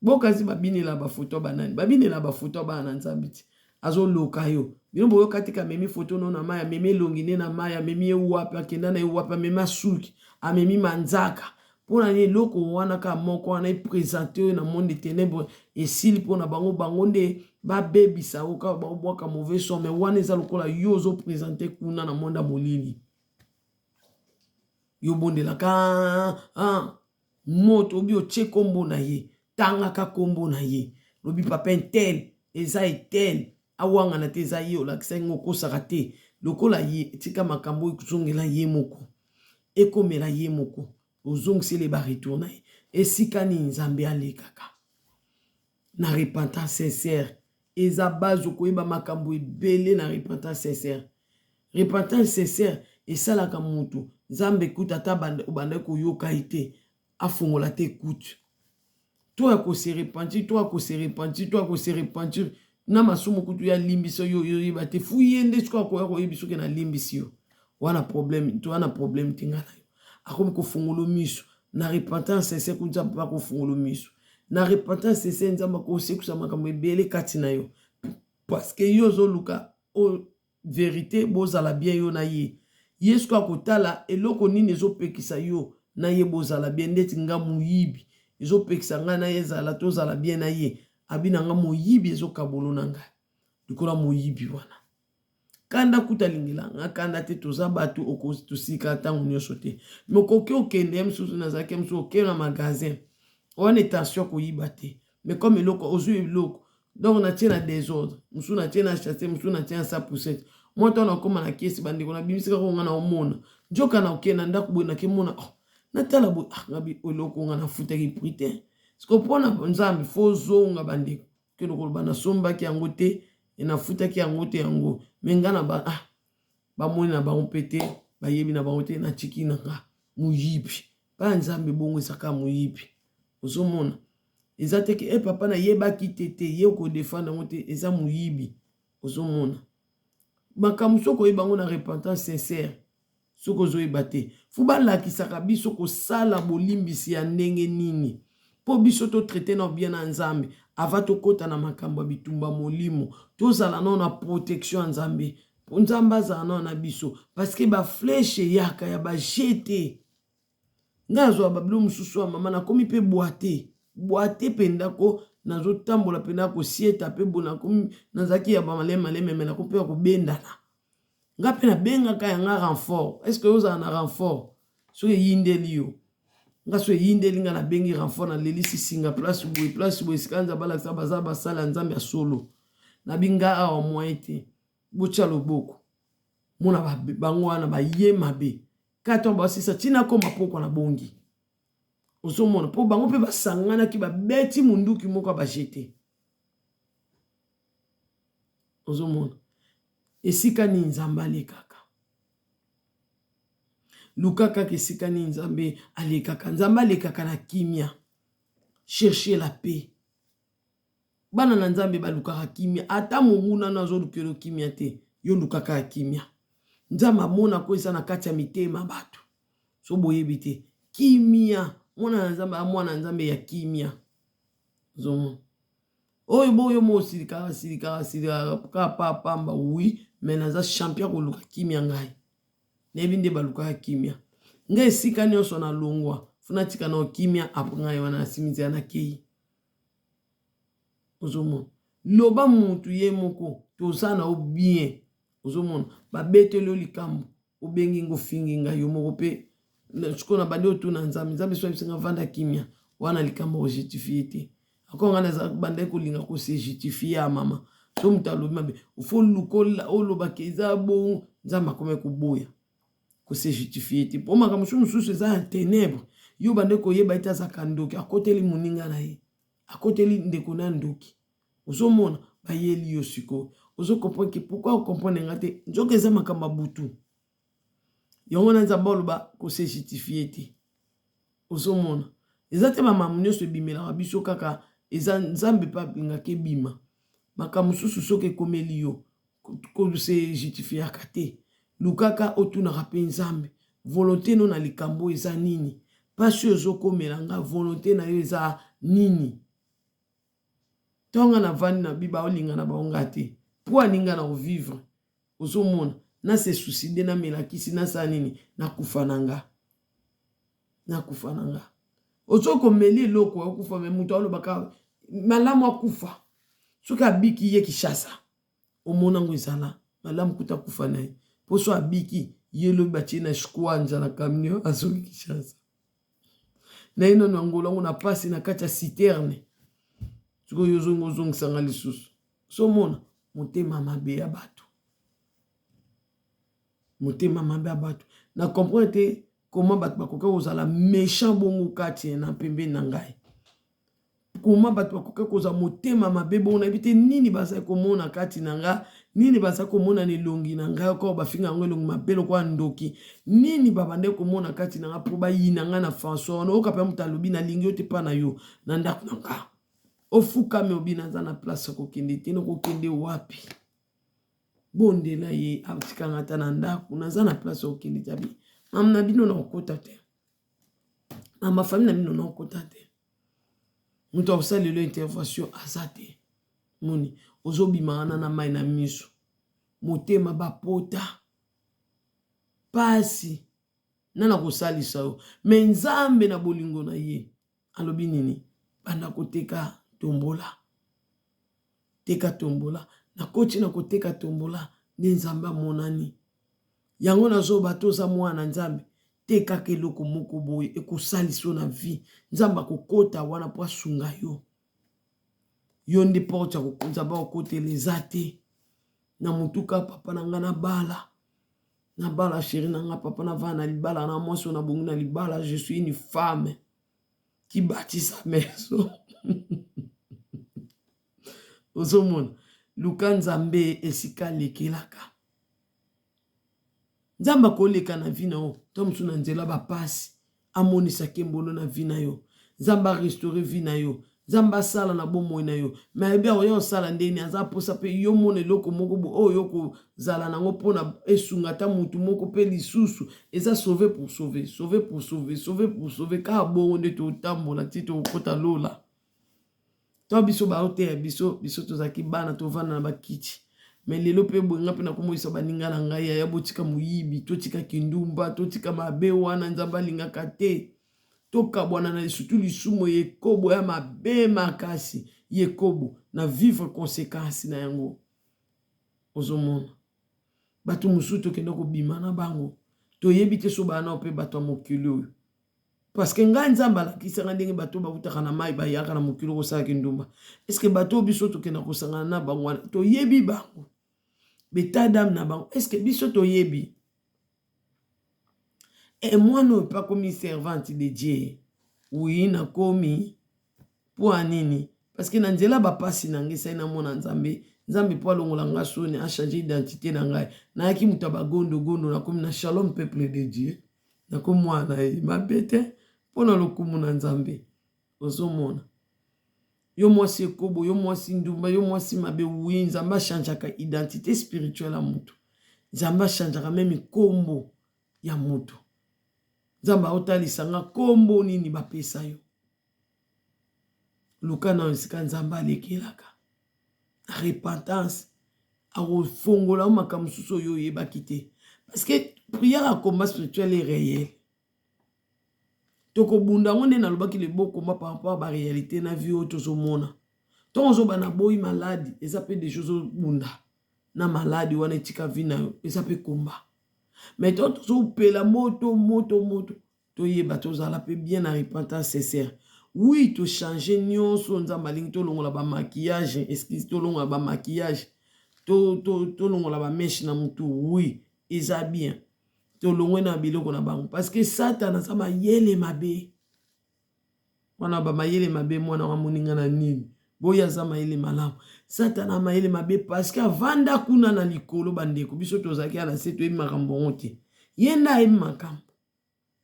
Bokazi babinela bafoto banani, babinela bafoto ya bana na Nzambe ti azoloka yo. Bino boyoka te amemi foto no na mai, amemi elongi nde na mai, amemi ye wapi, akenda na ye wapi, amemi asuki, amemi manzaka. Mpo na nini eloko wana kaka moko wana epresente oyo na monde ténèbre esili mpo na bango? Bango nde babebisa yo kaka, baobwaka mauvais sort, mais wana eza lokola yo ozopresente kuna na monde ya molili. Yo bondelaka ah, moto obi otie nkombo na ye, tangaka nkombo na ye, lobi papa intel eza etel, awangana te, eza ye olakisa ye ngo, okosaka te lokola ye. Tika makambo oyo kozongela ye moko, ekomela ye moko, ozongiseli baretour na ye. Esika nini Nzambe alekaka na repentance sincère eza base. Okoyeba makambo ebele na repentance sincère. Repentance sincère esalaka motu Nzambe ekuta ata obandaki koyoka ye te, afongola te ekute. To ya ko se repentir, to ya ko se repentir, to ya ko se repentir na masumu kutu ya limbisa yo yo yeba te fu ye nde sikoyo akoya koyebi soki na limbisi yo wana problème to wana problème te nga na yo akomi kofungolo miso na repentance sincère ku nzambe mpe akofungolo miso na repentance sincère nzambe akosekusa makambo ebele kati na yo parce que yo ozoluka oyo verite bozala bien yo na ye ye sikoyo akotala eloko nini ezopekisa yo na ye bozala bien ndeti nga moyibi ezopekisa ngai na ye ezala tozala bien na ye abi na nga moyibi ezokabolo na ngai likola moyibi wana kanda kuta alingela nga kanda te toza bato tosika ntango nyonso te me okoki okende ya mosusu nazalaki ya mosusu okende na magasin wana etension koyiba te mais comme eloko ozwi eloko donc natie na desordre mosusu natie na chasse mosusu natie na sa poussette mwa ntango nakóma na kesi bandeko nabimisi kaka nga naomona nzoka na okende na ndako boye nakemona oh, natala boye ah, ngabi eloko nga nafutaki prix te siko mpo na nzambe fo ozonga bandeko kende koloba nasombaki yango te nafutaki yango te yango me nga na ba ah, bamoni na bango mpe te bayebi na bango te natiki na nga moyibi bana nzambe bongo ezaka moyibi ozomona eza te ke e papa nayebaki te te ye okodefendre yango te eza moyibi ozomona makambo soki oyebi yango na repentance sincère soki ozoyeba te fo balakisaka biso kosala bolimbisi ya ndenge nini mpo biso totraite nao bien na nzambe ava tokɔta na makambo ya bitumba molimo tozala nao na protection ya nzambe mpo nzambe azala nao na biso parce que baflèche eyaka ya bajete Ngai nazwa babilo mosusu ya mama nakomi mpe bwate bwate mpenza ko nazotambola mpenza kosieta mpe bo nakomi nazalaki ya bamaleme maleme me nakomi mpe ya kobendana ngai mpe nabengaka ya nga renfort est ce que ozala na renfort soki eyindeli yo nga so eyindeli nga nabengi renfort nalelisi singa place boye place boye esika nzambe alakisa baza basali ya nzambe ya solo nabi nga awa moyen te botya loboko mona bango wana baye mabe kaka ntango basisa ntina akoma pokwa na bongi ozomona mpo bango mpe basanganaki babeti munduki moko ya bajete ozomona esika nini nzambe alekaka luka kaka esika nini nzambe alekaka nzambe alekaka na kimia chercher la paix Bana na Nzambe balukaka kimia ata monguna no azolukelo kimia te yo lukaka ya kimia Nzambe amonako eza na kati ya mitema bato so boyebi te kimia mwana na Nzambe a mwana Nzambe ya kimia ozomona oyo boyo mo osilikaka silikaka silikaka kaka pa pamba oui mais naza champion koluka kimia ngai nayebi nde balukaka kimia ngai esika nyonso nalongwa funa tika nao kimia apres ngai wana nasimi nzela nakei ozomona loba mutu ye moko toza na yo bien ozomona babeteli yo likambo obengi nga ofingi nga yo moko mpe sikoyo na bandi otuna nzambe nzambe so ayebisi nga vanda kimia wana likambo kojustifie te ako nga naza bandaki kolinga kose justifie ya mama so moto alobi mabe ofo luka olobaka eza bongo nzambe akomaki koboya ko se justifier te po makambo mosusu mosusu eza ya tenebre yo bande koyeba ete azalaka ndoki akoteli moninga na ye akoteli ndeko na ndoki ozomona bayeli yo sikoyo ozo comprendre ke pourquoi ocomprendre nga te nzoka eza makambo ya butu yango wana nzambe aloba ko se justifier te ozomona eza te bamakambo nyonso ebimelaka biso kaka eza nzambe mpe alingaka ebima makambo mosusu soki ekomeli yo ko se justifiaka te lukaka otunaka mpe nzambe volonte no na likambo oyo eza nini mpasi oyo ezokomela nga volonte na yo eza nini ntango nga navandi na bi baolinga na bango nga te mpo aninga na kovivre ozomona na se suicide namela kisi nasala nini nakufa na nga nakufa na nga ozoki komeli eloko akufa me moto alobaka malamu akufa soki abiki ye kishasa omona ngo ezala malamu kuta akufa na ye mpo so abiki ye lobi batie na shkwanja na camion azoki kishasa na ye nano angola yango na mpasi na kati ya citerne sikoyo yo ozongi ozongisa nga lisusu ozomona motema mabe ya bato motema mabe ya bato na comprendre te comment bato bakoki kozala méchant bongo kati na pembeni na ngai. Koma bato bakoki kozwa motema mabe bongo, nayebi te nini bazali komona kati na nga, nini bazali komona na elongi na ngai, oko bafinga yango elongi mabe lokola ndoki, nini babandaki komona kati na nga mpo bayina nga na François wana. Oyoka mpe moto alobi nalingi yo te mpa na yo na ndako na nga, ofukami obi naza na place ya kokende te, nakokende wapi? Bondela ye atika nga ata na ndako, naza na place ya kokende te. Abi mama na bino nakokota te, mama famille na bino nakokota te, moto akosala lelo intervention aza te. Moni ozobima wana na mai na miso, motema bapota pasi, nani akosalisa yo? Me Nzambe na bolingo na ye alobi nini? Banda koteka tombola, teka tombola. Nakoti na koteka tombola nde Nzambe amonani. Yango nazoba to oza mwana na Nzambe, tekaka eloko moko boye ekosalisa yo na vie. Nzambe akokota wana mpo asunga yo. Yo nde porte ya Nzambe akokotela eza te. Na motuka papa na nga nabala, nabala chéri na nga papa, navanda na libala na mwasi oyo nabongi na libala. Je suis une femme qui bâtit sa maison. Ozomona, luka Nzambe esika alekelaka. Nzambe akoleka na vie na yo to mosusu na nzela bapasi, amonisa nkembo na vie na yo. Nzambe arestaure vie na yo, Nzambe asala na bomoi na yo. Me ayebi akoya kosala ndeni, aza mposa mpe yo mona eloko moko boye oyo yo kozala nango mpona esunga ata motu moko mpe lisusu. Eza sauve pour sauver, sauve pour sauver, sauve pour sauver. Kaka bongo nde totambola ti tokokota lola. To biso baoteya biso, biso tozalaki bana tovanda na bakiti. Me lelo mpe boye nga mpe nakomoyisa baninga na ngai, yaya botika moyibi, totika kindumba, totika mabe wana Nzambe alingaka te. Tokabwana na surtout lisumu ya ekobo ya mabe makasi, ya ekobo na vivre conséquence na yango. Ozomona bato mosusu tokenda kobima na bango, toyebi te so bana mpe bato ya mokili oyo. Parce que ngai Nzambe alakisaka ndenge bato bautaka na mai bayaka na mokili kosala kindumba. Est-ce que bato biso tokenda kosangana na bango wana toyebi bango, beta dame na bango, est-ce que biso toyebi? E mwana oyo mpe akomi servante de Dieu. Oui, nakomi mpo ya nini? Parce que na nzela bapasi na ngai esali namona Nzambe. Nzambe mpo alongola nga soni, achange identité na ngai. Nayaki moto ya bagondogondo, nakomi na shalom peuple de Dieu. Nakomi mwana na ye mabe te mpo na lokumu na Nzambe. Ozomona yo mwasi ekobo, yo mwasi ndumba, yo mwasi mabe. Oui, Nzambe achangeaka identité spirituelle ya motu. Nzambe achangeaka meme kombo ya motu. Nzambe aotalisa nga kombo nini bapesa yo. Luka na esika Nzambe alekelaka repentance, akofongola yo makambo mosusu oyo oyebaki te. Parce que prière ya combat spirituel est réel. Tokobunda yango nde nalobaki le beau combat par rapport à ba réalité na vie oyo tozomona. Ntongo ozoba na boyi maladi, eza mpe deja ozobunda na maladi wana, etika vie na yo, eza mpe combat. Mais ntango tozopela moto moto moto, toyeba tozala mpe bien na repentance sincère. Oui, tochange nyonso Nzambe alingi, tolongola bamaquillage, excuse, tolongola bamaquillage, tolongola bameshe na mutu. Oui, eza bien, tolongwe na biloko na bango, parce que Satan aza mayele mabe wana, bamayele mabe. Mwana wa moninga na nini boye aza mayele malamu, Satana mayele mabe, parce que avanda kuna na likolo. Bandeko, biso tozalaki na se, toyebi makambo yango te, ye nde ayebi makambo.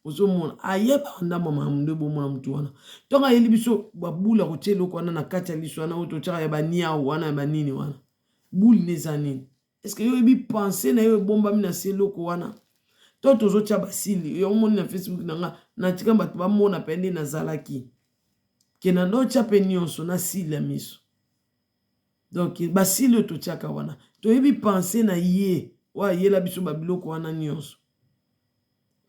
Ozomona ayebaka ndambo makambo nde bomona motu wana. Ntongo ayeli biso babula kotia eloko wana na kati ya liso wana oyo totiaka ya baniau wana ya banini wana, bule nde eza nini? Est-ce que yo oyebi pensée na yo ebombami na se eloko wana? To tozotia basili yo omoni na Facebook na nga, natika bato bamona mpe nde nazalaki ke na ndotia mpe nyonso na sili ya miso. Donc basili oyo totiaka wana, toyebi pensée na ye oyo ayela biso babiloko wana nyonso,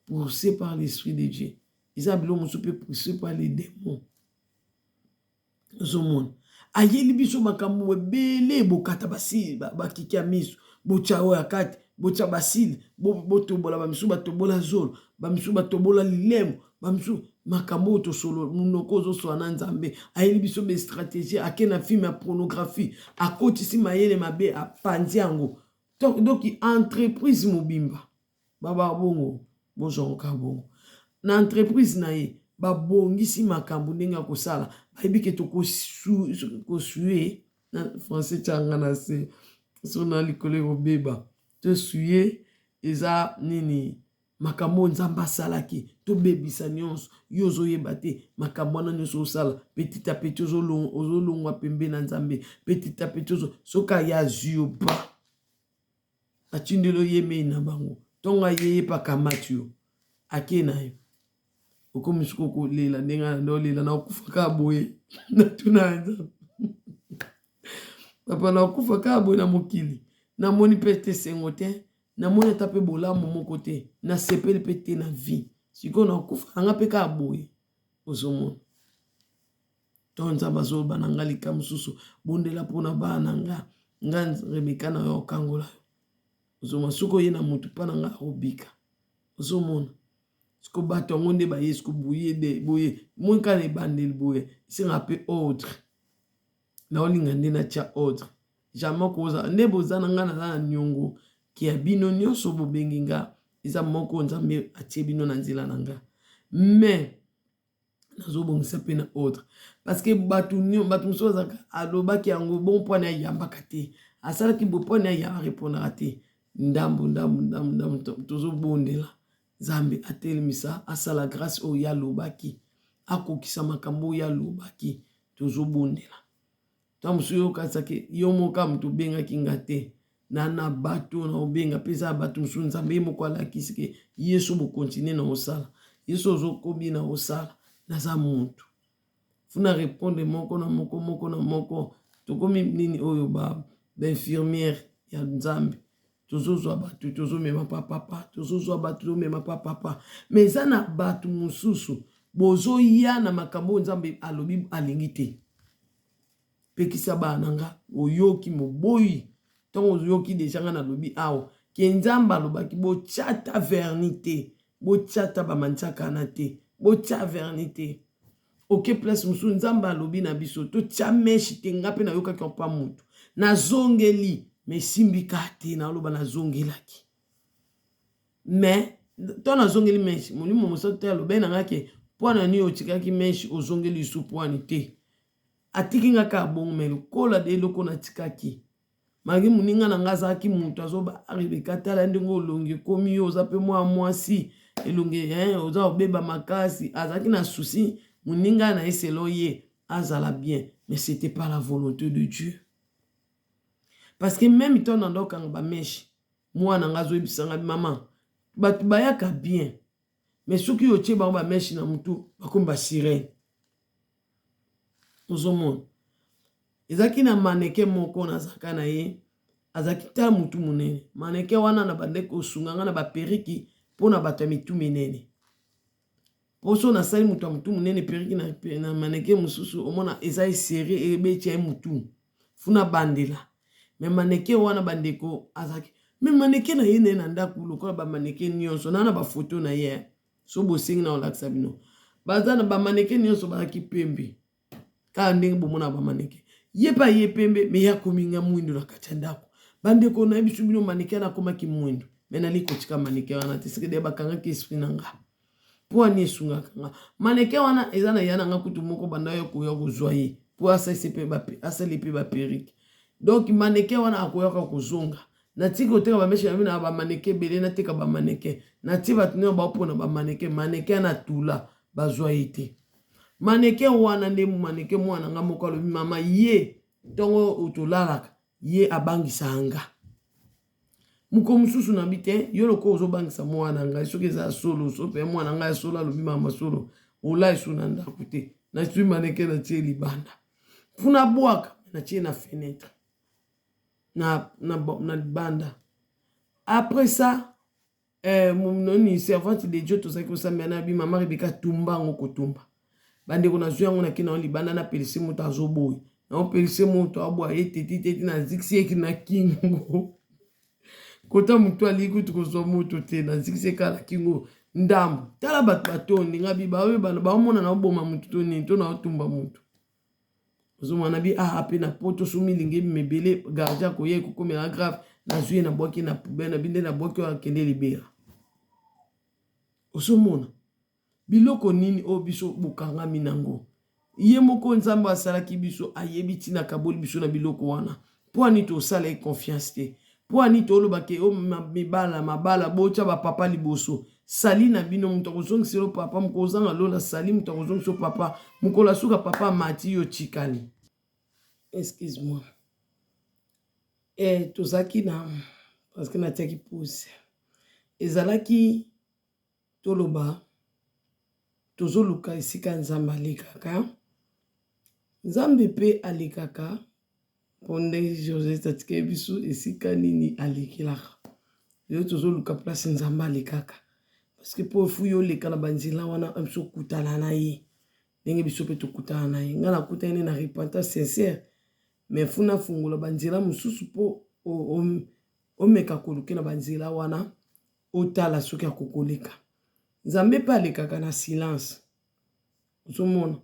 poussé par l'esprit de Dieu. Eza biloko mosusu mpe poussé par les démons. Ozomona ayeli biso makambo ebele, bokata basili bakiki ya miso, botya oyo ya kati, botya basili, botobola bamisusu, batobola zolo, bamisusu batobola lilemo, bamisusu makambo oyo tosolo monoko ozoswa na Nzambe. Ayeli biso bastratégie, ake na filme ya pornographie, akotisi mayele mabe, apanzi yango. Donc entreprise mobimba baba bongo, bozwangoka bongo na entreprise na ye. Babongisi makambo ndenge ya kosala, bayebi ke tokosue na français tyanga na se so na likolo ekobeba. Tosue eza nini? Makambo oyo Nzambe asalaki, tobebisa nyonso. Yo ozoyeba te makambo wana nyonso osala, petit à petit ozolongwa pembe na Nzambe, petit à petit ozo soki aye azwi yo ba atindeli yo ye mei na bango, ntongo aye ye mpe akamati yo ake na yo, okomi sikoyo kolela ndenge na nde olela na okufa kaka boye. Natuna ya Nzambe, papa, nakufa kaka boye na mokili, namoni mpe te esengo te, namoni ata mpe bolamu moko te, nasepeli mpe te na vie, sikoyo nakufa nanga mpe kaka boye. Ozomona to Nzambe azoloba na nga likambo mosusu, bondela mpona bana na nga, nga Rebeka na yo okangola yo. Ozomona soki oye na motu mpa na nga akobika. Ozomona siko bato yango nde baye siko boye de boye, moi kaka na ebandeli boye esengaka mpe ordre, naolinga nde natya ordre. Jamais kozala nde boza na nga, naza na niongo ke ya bino nyonso bobengi nga, eza moko Nzambe atie bino na nzela na nga, mais nazobongisa mpe na ordre parce que bato bato mosusu bazalaka alobaki yango bon mpo ani ayambaka te, asalaki bo mpo ani arepondaka te. Ndambo ndambo ndambo ndambo tozobondela Nzambe atelemisa, asala grâce oyo ye alobaki, akokisa makambo oyo ye alobaki. Tozobondela ntango mosusu yo okanisaki yo moko kaka moto obengaki nga te, na na bato na obenga mpe eza bato mosusu Nzambe ye moko alakisi ke ye so bokontinue na osala, ye so ozokobi na osala. Naza motu funa répondre moko na moko, moko na moko. Tokomi nini oyo ba bainfirmière ya Nzambe, tozozwa bato tozomema pa papa, tozozwa bato tozomema pa papa, mais eza na bato mosusu bozoya na makambo oyo Nzambe alobi alingi te. Pekisa bana na nga, oyoki moboyi ntango oyoki deja nga nalobi awa ke Nzambe alobaki botya ata verni te, botya ata bamanzakana te, botya verni te. Oke place mosusu Nzambe alobi na biso totya meshe te, nga mpe nayokaki mpa motu nazongeli, mais esimbi kaka te, naloba nazongelaki, mais to nazongeli meshe, Molimo Mosantu te alobaki na nga ke mpo na nini otikaki meshe ozongeli lisusu pwani te. Atiki nga kaka bongo, mais lokola de eloko natikaki malgré moninga na nga azalaki moto azoba Rebeka, tala ndenge olongi ekomi, yo oza mpe mwa mwasi elongi eh, oza obeba makasi. Azalaki na souci moninga na ye selon ye azala bien, mais c'était pas la volonté de Dieu, parce que même temps na ndokanga bameshe, mwana nga azoyebisa nga, mama, bato bayaka bien, mais soki otie bango bameshe na motu bakomi basirene. Ozomona ezalaki na maneke moko nazalaka na ye, azalaki ta motu monene. Maneke wana na bandaki kosunga nga na baperiki mpo na bato ya mitu minene, mpo so nasali moto ya motu monene periki na, na maneke mosusu omona eza esere ebetya ye motu funa bandela. Me maneke wana bandeko azalaki me maneke na ye na ye na ndako lokola bamaneke nyonso na na bafoto na ye, so bosengi na kolakisa bino, baza na bamaneke nyonso bazalaki pembe kaka ndenge bomona bamaneke. Ye mpe aye pembe, me ye akomi nga mwindu na kati ya ndako. Bandeko, nayebi biso bino maneke wana akomaki mwindu, me nali kotika maneke wana te, seke deya bakangaki esprit na nga mpo ani esungaka nga. Maneke wana eza na ya na nga kutu moko banda yo koya kozwa ye mpo asalisi mpe asali mpe baperike, donc maneke wana akoyaka kozonga. Natiki koteka bameshe na bino na bamaneke ebele, nateka bamaneke, natie bato nyonso baopona bamaneke. Maneke wana tula bazwa ye te. Maneke wana nde maneke mwana nga moko alobi mama ye ntongo tolalaka ye abangisaka nga. Mokolo mosusu nabi te, yo lokola ozobangisa mwana ngai, soki eza ya solo, so mpe mwana ngai ya solo alobi mama solo, olai su na ndako te. Nazwi maneke natie libanda, mpo nabwaka, natie na fenetre na, na, na libanda. Après ça eh, noni servante de Dieu tozalaki kosambela na bi mama Rebeka, tumba yango kotumba. Bandeko, nazwi yango nake na libanda, napelisi moto azoboya, naopelisi moto abwa ye teti teti, nazikisi ye na kingo kota moto alingi kutu kozwa moto te, nazikisi ye kaka na kingo ndambo. Tala bato batondi nga bi baoyebana baomona naoboma moto to nini to naotumba moto. Ozomona bi ah pe na poto so milingi ebima ebele, gardien akoya ekokomela grave. Nazwi ye nabwaki na poubelle na bi nde nabwaki oyo akende libera. Ozomona. Biloko nini oyo biso bokangami nango? Ye moko Nzambe asalaki biso ayebi ntina akaboli biso na biloko wana. Mpo ani tosala ye confiance te? Mpo ani toloba ke o mibala mabala botya ba papa liboso? Sali na bino moto akozongisela yo papa, mokolo ozanga lola sali moto akozongisa yo papa, mokolo ya suka papa amati yo otikali. Excuse moi. Eh, tozalaki na parce que natiaki pause. Ezalaki Toloba tozoluka esika Nzambe alekaka. Nzambe mpe alekaka mpo ndenge Josette atikaki biso esika nini alekelaka. Lelo tozoluka place Nzambe alekaka. Parce que mpo efu yo oleka na banzela wana biso okutana na ye ndenge biso mpe tokutana na ye. Ngai nakutani ne na repentance sincère mais fu nafungola banzela mosusu mpo omeka koluke na banzela wana otala soki akokoleka. Nzambe pe alekaka na silence. Ozomona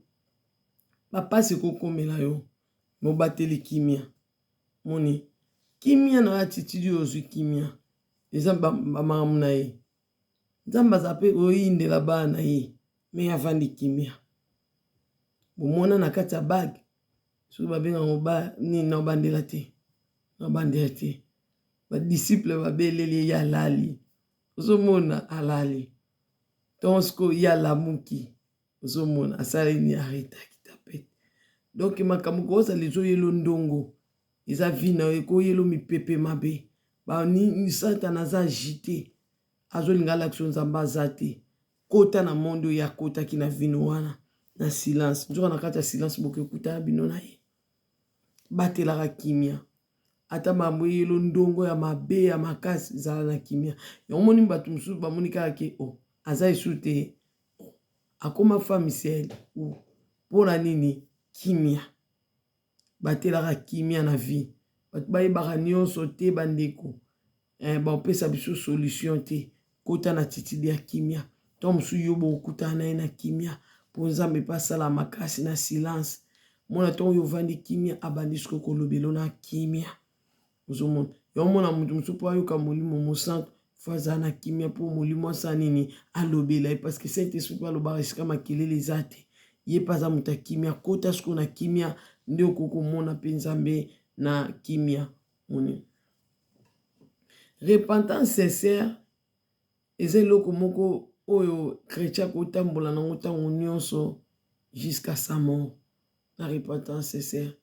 ba pasi ekokomela yo mais obateli kimia. Omoni kimia na yo attitude oyo ozwi kimia eza ba makambo na ye. Nzambe aza pe koyindela bana na ye mais ye avandi kimia. Bomona na kati ya bague soki babengaka yango ba nini nabandela te nabandela te. Ba disciples ba beleli ye, ye alali. Ozo mona alali. Tongo sikoyo ye alamuki. Ozo mona asali nini? Arretaki tapete. Donc makambo kozala ezo yelo ndongo. Eza vie na yo eko yelo mipepe mabe. Ba nini satana aza agite. Azo linga alakisa yo Nzambe aza te. Kota na monde oyo ye akotaki na vie no wana na silence. Nzoka na kati ya silence boke kutana bino na ye. Batelaka kimia. Ata makambo eyelo ndongo ya mabe ya makasi, zala na kimia. Yango omoni bato mosusu bamoni kaka ke oh, aza esu te, oh, akoma femme seule. Oh, mpo na nini? Kimia. Batelaka kimia na vie. Bato bayebaka nyonso te bandeko. Eh, bakopesa biso solution te. Kota na attitude ya kimia. Ntango mosusu yo bokokutana na ye na kimia, mpo Nzambe mpe asala makasi na silence. Mona ntango yo ovandi kimia, abandi sikoyo kolobelo na kimia. Ozomona yango, mona moto mosusu mpo ayoka Molimo Mosantu fo azala na kimia, mpo Molimo asala nini? Alobela ye, parce que Saint Esprit mpe alobaka esika makelele eza te. Ye mpe aza moto ya kimia. Kota sikoyo na kimia, nde okoki komona mpe Nzambe na kimia. Moni repentance sincère eza eloko moko oyo chretien akotambola nango ntango nyonso jusqu'à sa mort na repentance sincère.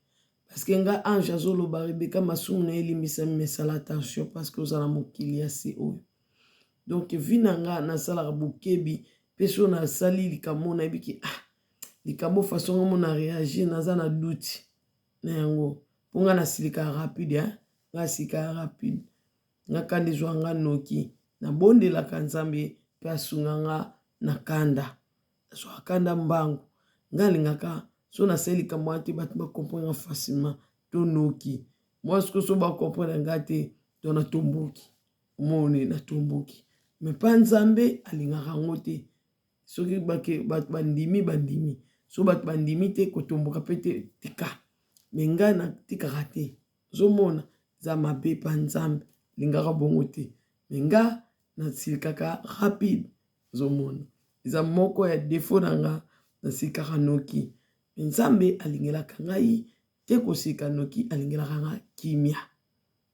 Parce que nga ange azoloba Rebecca masumu na ye elimbisami, mais sala attention parce que oza na mokili ya se oyo. Donc vie na nga nasalaka bokebi mpe so nasali likambo nayebi ke ah likambo façon nga mona réagir naza na doute na yango mpo nga nasilikaka rapide hein? Nga asilikaka rapide, nga kanda ezwa nga noki. Nabondelaka Nzambe mpe asunga nga na kanda. Nazwaka kanda mbangu. Nga alingaka so nasali likambo wana te bato ba comprendre nga facilement to noki. Mwa sikoyo so ba comprendre nga te to natomboki. Omoni natomboki. Mais pa Nzambe alingaka yango te. Soki bato bandimi bandimi, soki bato bandimi te kotomboka mpe te tika. Mais ngai natikaka te. Ozomona eza mabe pa Nzambe alingaka bongo te. Mais nga nasilikaka rapide. Ozomona eza moko ya defaut na nga, nasilikaka noki. Mais Nzambe alingelaka ngai te kosilika noki, alingelaka nga kimia.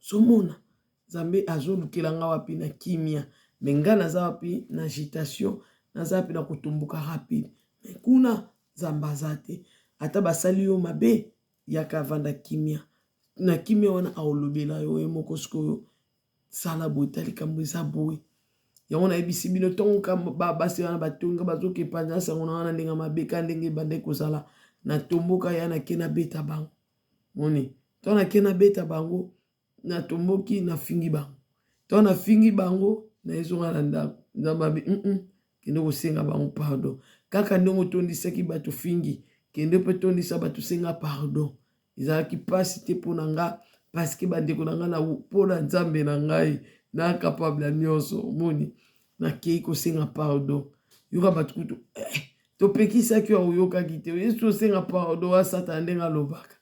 Ozomona Nzambe azolukela nga wapi na kimia, mais nga naza wapi na agitation, naza wapi na kotomboka rapide. Mais kuna Nzambe aza te. Ata basali yo mabe, yaka avanda kimia. Na kimia wana akolobela yo ye moko sikoyo sala boye, ta likambo eza boye. Yango nayebisi bino ntongo basi wana batonga bazoka epanza sango na wana ndenge mabe ka ndenge ebandaki kozala natomboka ya nake nabeta bango. Moni ntango nake nabeta bango natomboki nafingi bango. Ntango nafingi bango nayezonga na ndako, Nzambe abi mm -mm, kende kosenga bango pardon. Kaka ndenge otondisaki bato fingi, kende mpe tondisa bato senga pardon. Ezalaki mpasi te mpo na nga parce que bandeko na nga na mpo na Nzambe na ngai na capable ya nyonso. Omoni nakei kosenga pardon, yoka bato kutu eh, topekisaki yo oyokaki te, Yesu osenga pardon wa Satana ndenge alobaka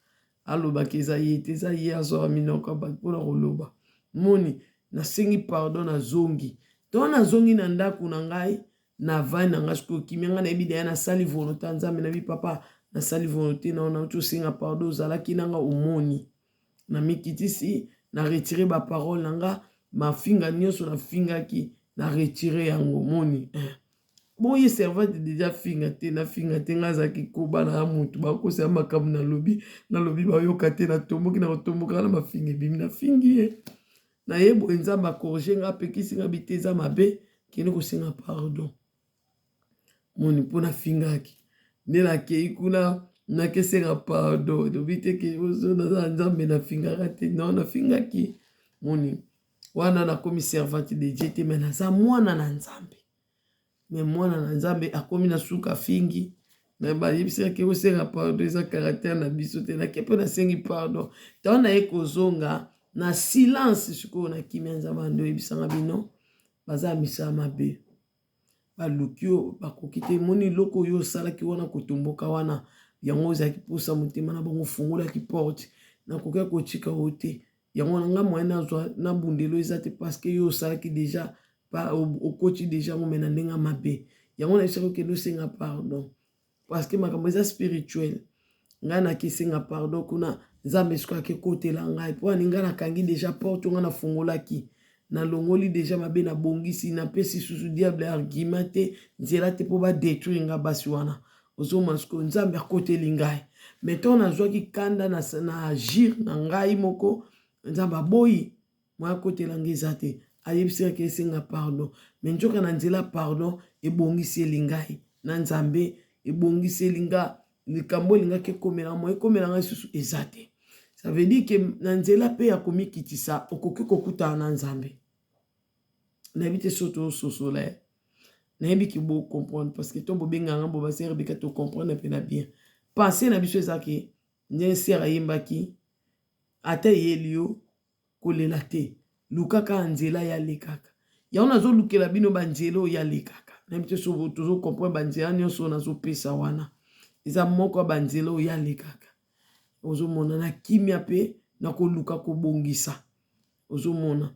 alobaka eza ye te, eza ye azwaka minoko ya bato mpona koloba. Moni nasengi pardon, nazongi to nazongi na ndako na ngai. Navandi na nga sikoyo kimia, nga nayebi deja nasali volonte ya Nzambe, nayebi papa nasali volonte na yo, nauti osenga pardon, ozalaki na nga omoni. Namikitisi, na retire ba parole na nga, mafinga nyonso nafingaki na retire yango, omoni eh. Boye servante deja finga te, nafinga te, nga azalaki koba na mutu, bakosa ya makambo nalobi, nalobi bayoka te, natomboki na kotomboka na mafinga ebimi, nafingi ye. Naye boye Nzambe a corriger nga, apekisi nga bite eza mabe, kende kosenga pardon. Moni mpo nafingaki nde nakei kuna nakesenga pardon, elobi te ke ozo naza na Nzambe nafingaka te, non nafingaki. Moni wana nakomi servante de Dieu te, mais naza mwana na Nzambe. Me mwana na Nzambe akomi na suka afingi, me bayebisaki ke osenga pardon eza caractère na biso te. Nake mpe nasengi pardon, ntango naye kozonga na silence sikoyo na kimia, Nzambe ando oyebisanga bino baza misala mabe, baluki yo bakoki te. Moni eloko oyo osalaki wana kotomboka wana, yango ozalaki mposa motema na bango, ofungolaki porte, nakoki kotika yo te. Yango wana nga moyen nazwa na bundelo eza te, parce que yo osalaki deja okoti deja yango me na ndenge ya mabe. Yango nayebisaki okende osenga pardon, parce que makambo eza spirituel. Ngai nakesenga pardon kuna, Nzambe soki akekotela ngai mpo ani ngai nakangi deja porte, ngai nafungolaki, nalongoli deja mabe, nabongisi, napesi susu diable argument te, nzela te mpo badetruire nga basi wana. Ozomona sikoyo Nzambe akoteli ngai, mais ntango nazwaki kanda na, na agir na ngai moko, Nzambe aboyi moya akotela ngai eza te, ayebisi kaka esenga pardon, mais nzoka na nzela pardon ebongiseli ngai na Nzambe, ebongiseli nga likambo elingaki ekomela mo ekomela ngai susu eza te. Ça veut dire que na nzela mpe ya komikitisa okoki kokutana na Nzambe. Nayebi te soki tozososola ye, nayebi ke bo comprendre parce que to bobenga nga bo ba sœur Rebecca, to comprendre mpe na bien. Pensée na biso eza ke ndenge sœur ayembaki, ata eyeli yo kolela te, luka kaka nzela ya alekaka. Yango nazolukela bino banzela oyo alekaka. Nayebi te soki tozo comprendre banzela nyonso oyo nazopesa wana, eza moko ya banzela oyo alekaka. Ozomona na kimia mpe na koluka kobongisa, ozomona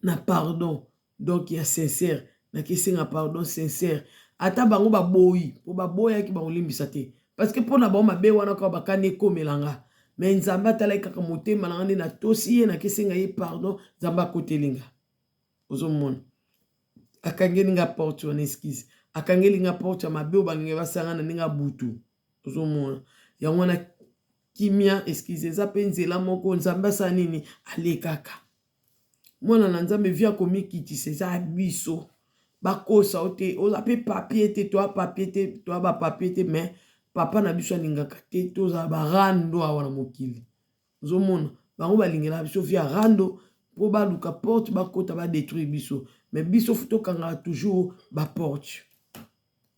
na pardon donc ya sincère, nakesenga pardon sincère, ata bango baboyi, po baboyaki bakolimbisa te, parce que mpo na bango mabe wana kaka bakani ekomela nga, mais Nzambe atalaki kaka motema na nga nde natosi ye, nakesenga ye pardon, Nzambe akoteli nga. Ozomona akangeli nga porte wana, excuse, akangeli nga porte ya mabe oyo balingi basanga na ndenge ya butu. Ozomona yango wana kimia, excuse, eza mpe nzela moko Nzambe asala nini, alekaka. Mwana na Nzambe vi akomikitisa eza biso, bakosa yo te, oza mpe papier te, toa papier te, toa bapapier te, mais papa na biso alingaka te tozala barando awa na mokili. Ozomona bango balingelaka biso via rando mpo baluka porte bakota badetruire biso, mais biso fu tokangaka toujours baporte.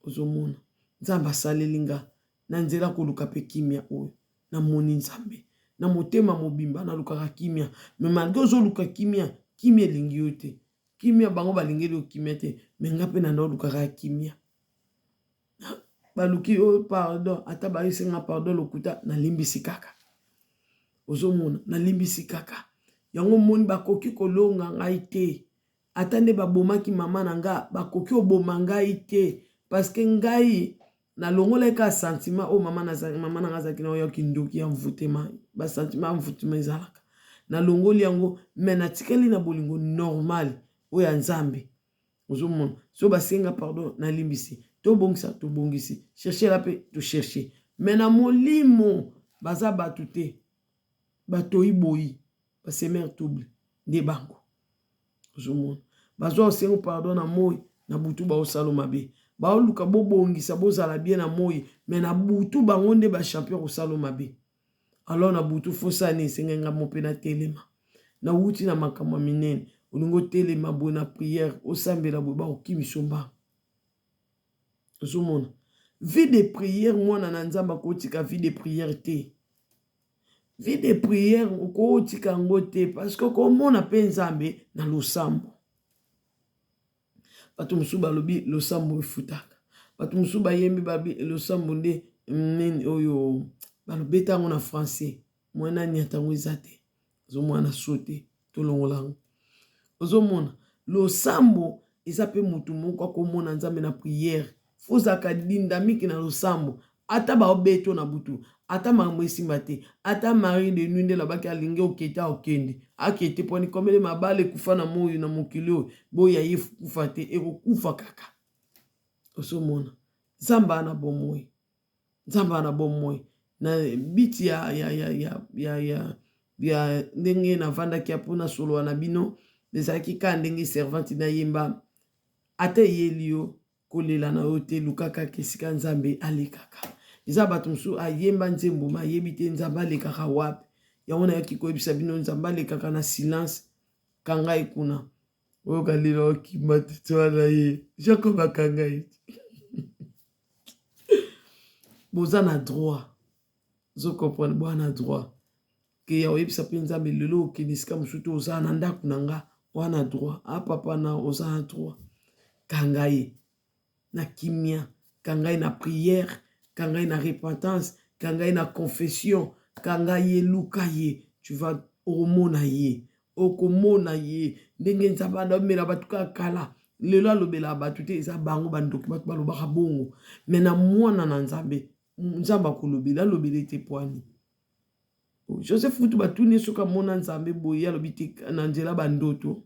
Ozomona Nzambe asaleli nga na nzela koluka mpe kimia oyo namoni Nzambe na motema mobimba, nalukaka kimia, mais malgré ozoluka kimia, kimia elingi yo te, kimia bango balingeli yo kimia te, mais nga mpe nanda olukaka kimia. Baluki yo pardon, ata bayesenga pardon lokuta, nalimbisi kaka. Ozomona nalimbisi kaka yango, omoni bakoki kolonga ngai te, ata nde babomaki mama na nga bakoki oboma ngai te, parce que ngai nalongolaki kaka sentiment oyo mama na nga azalaki na oyo kindoki ya mvutema, basentiment ya mvutema ezalaka, nalongoli yango, mais natikali na bolingo normal oyo ya Nzambe. Ozomona so basenga pardon nalimbisi, tobongisa tobongisi, cherche la mpe tocherche, mais na molimo baza bato te, batoyi boyi basemer trouble nde bango. Ozomona bazwa osengo pardon na moi, na butu baosala mabe, baoluka bobongisa bozala bien na moi, mais na butu bango nde bachampion kosala mabe. Alors na butu fosani esengai nga mo mpe natelema, nawuti na makambo ya minene, olingi otelema boye na priere osambela boye bakokimiso mbango. Ozomona vie de prière, mwana na Nzambe akotika vie de prière te, vie de prière okotika yango te, parce que okomona mpe Nzambe na losambo. Bato mosusu balobi losambo efutaka, bato mosusu bayembi babi losambo nde nini oyo balobeta yango na français, mwana nyata yango eza te, ozomona so te, tolongola yango. Ozomona losambo. Eza pe mutu moko akomona Nzambe na prière. Faut ozalaka dynamique na losambo. Ata baobeto na butu, ata makambo esimba te, ata mari de nuit nde lobaki alingi okete okende. Akete poni komele mabala ekufa na moyi na mokili oyo. Boya ye kufa te, ekokufa kaka. Ozomona. Nzambe ana bomoi. Nzambe ana bomoi. Na biti ya ya ya ya ya ya ya ndenge navandaki ya mpo nasolola na bino ezalaki kaka ndenge servante nayemba ata eyeli yo kolela na yo te luka kaka esika nzambe alekaka eza bato mosusu ayemba nzembo ma ayebi te nzambe alekaka wapi yango nayaki koyebisa bino nzambe alekaka na silence kanga ye kuna oyoka lelo okima tete wana ye jacob akanga ye boza na droit ozo comprendre boza na droit ke ya oyebisa mpe nzambe lelo okende esika mosusu te oza na ndako na nga wana droit a ah, papa na oza na droit kanga ye na kimia kanga ye na prière kanga ye na repentance kanga ye na confession kanga ye luka ye tu vas okomona ye okomona ye ndenge nzambe alobela bato kaka kala lelo alobelaka bato te eza bango bandoki bato balobaka bongo me na mwana na nzambe nzambe akolobela alobela ete pwani joseph kutu batuni ye soki amona nzambe boye alobi te na nzela bandoto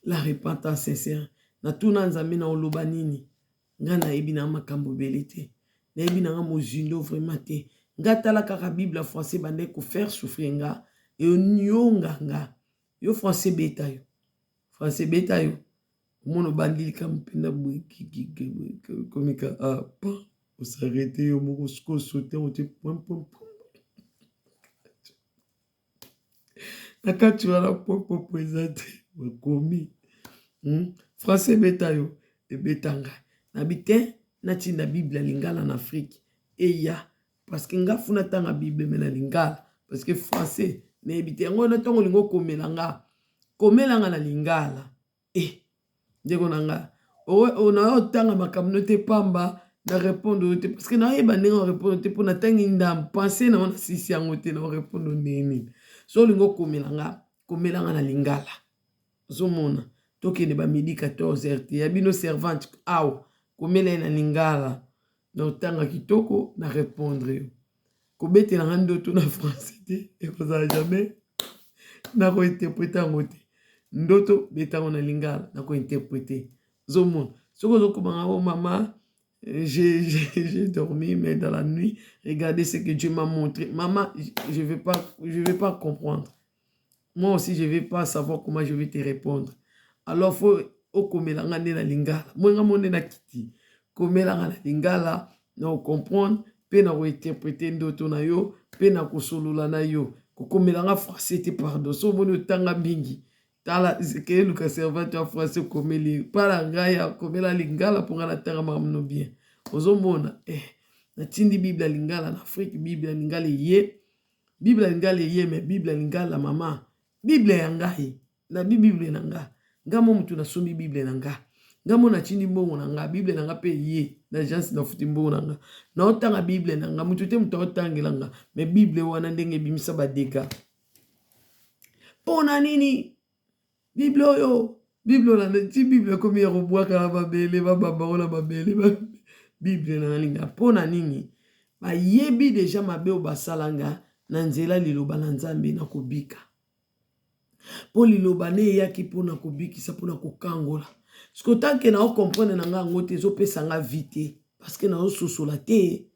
la repentance sincère natuna nzambe na oloba nini nga nayebi na makambo ebele te nayebi na nga mozindo vraiment te nga tala kaka bible ya français bandaki kofaire souffrir nga enionga nga yo français beta yo français beta yo omona obandi likambo mpenza boye komika ah, pa osarete yo moko sikoyo sote yango te point point na kati wana popopo eza te bakomi hmm? français ebeta yo ebeta ngai nabi te natinda bible ya lingala na afrike eya parce que nga funa tanga bible me na lingala parce que français nayebi te yango wana ntango olingi okomela nga komela nga na lingala Eh ndeko na nga nayo otanga makambo no te pamba na répondre yo te parce que nayeba ndenge na répondre te mpo natangi ndambo pense na wana sisi yango te na répondre ndenge nini so olingi okomela nga komela nga na lingala ozomona tokende ba midi 14 heures te ya bino servante awa komela ye na lingala na otanga kitoko na répondre yo kobetela nga ndoto na français te ekozala jamais nakointerprete yango te ndoto beta yango na lingala nakointerprete ozomona soki ozokoma nga o mama j'ai dormi mais dans la nuit regardez ce que Dieu m'a montré maman je vais pas je vais pas comprendre moi aussi je vais pas savoir comment je vais te répondre alors faut okomela nga nde na lingala moi nga mo nde na kiti komela nga na lingala na ocomprendre mpe na kointerprete ndoto na yo mpe na kosolola na yo kokomela nga français te pardon so omoni otanga mingi tala keye luka servante ya français okomeli pala ngai akomela lingala mpo ngai natanga makambo no bien ozomona eh, natindi bible ya lingala na afrike bible ya lingala eye Bible ya lingala eye mais bible ya lingala mama bible ya ngai na bi bible na nga nga mo mutu nasombi bible na nga nga mo natindi mbongo na nga bible na nga mpe eye na agence nafuti mbongo na nga naotanga bible na nga mutu te mutu aotangela nga mais bible wana ndenge ebimisa badega mpo na nini Bible oyo, Bible olanda ti Bible ekomi ya kobwaka na mabele, babamba yango na mabele. Bible na nalinga mpo na nini? Bayebi deja mabe oyo basala nga na nzela liloba na Nzambe na kobika. Mpo liloba ne eyaki mpo na kobikisa, mpo na kokangola. Siko tanke na ocomprendre na nga yango te, ezopesa nga vie te parce que nazososola te.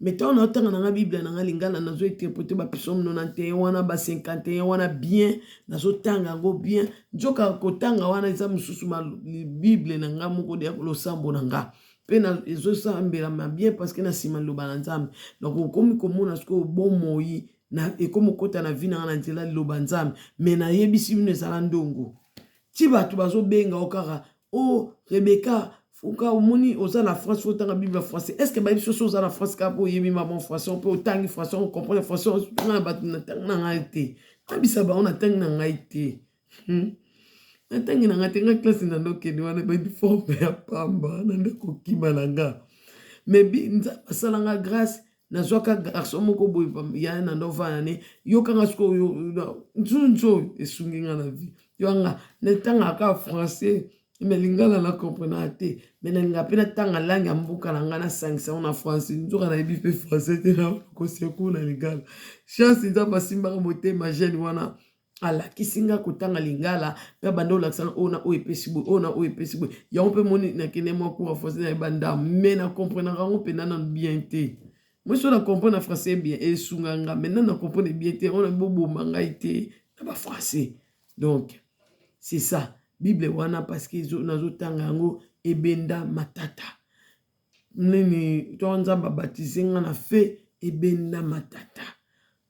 Mais ntango naotanga na nga Biblia na nga lingala, nazo interprete ba psaume 91 wana ba 51 wana bien, nazotanga yango bien. Nzoka kotanga wana eza mosusu Bible na nga moko ya losambo na nga mpe ezosambelama bien parce que na nsima liloba na Nzambe. Donc okomi komona sikoyo bomoi na ekomi kokota na vie na nga na nzela liloba Nzambe. Mais nayebisi bino ezala ndongo ti bato bazobenga yo kaka Oh Rebecca, fuka omoni oza na France faut otanga Bible ya français. Est-ce que bayebi soso oza na France kaka po oyebi maman français mpe otangi français o comprendre français nga na bato natangi na ngai te. Nayebisa bango natangi na ngai te. Hmm. Natangi na ngai te nga classe na ndokende wana ba uniforme ya pamba na nde kokima na nga. Mais Nzambe asala nga grâce. Nazwaka garçon moko boye ya na ndo vana ne yokanga sikoyo nzunzu oyo esungi nga na vie yanga natangaka kaka français me lingala na comprenaka te me nalinga mpe natanga langue ya mboka na ngai nasangisa yango na français nzoka nayebi mpe français te na koseku na lingala chance nzambe asimbaka motema jeune wana alakisi nga kotanga lingala mpe abanda olakisa nga oyo na oyo epesi boye oyo na oyo epesi boye yango mpe moni nakende mwa cours ya français nayeba ndambo me na comprenaka yango mpenza nanu bien te moi so na comprendre na français bien esunga nga me nanu na comprendre bien te yango na boboma ngai te na ba français donc c'est ça bible wana parce que nazotanga yango ebenda matata nini to nzambe abatize nga na fe ebenda matata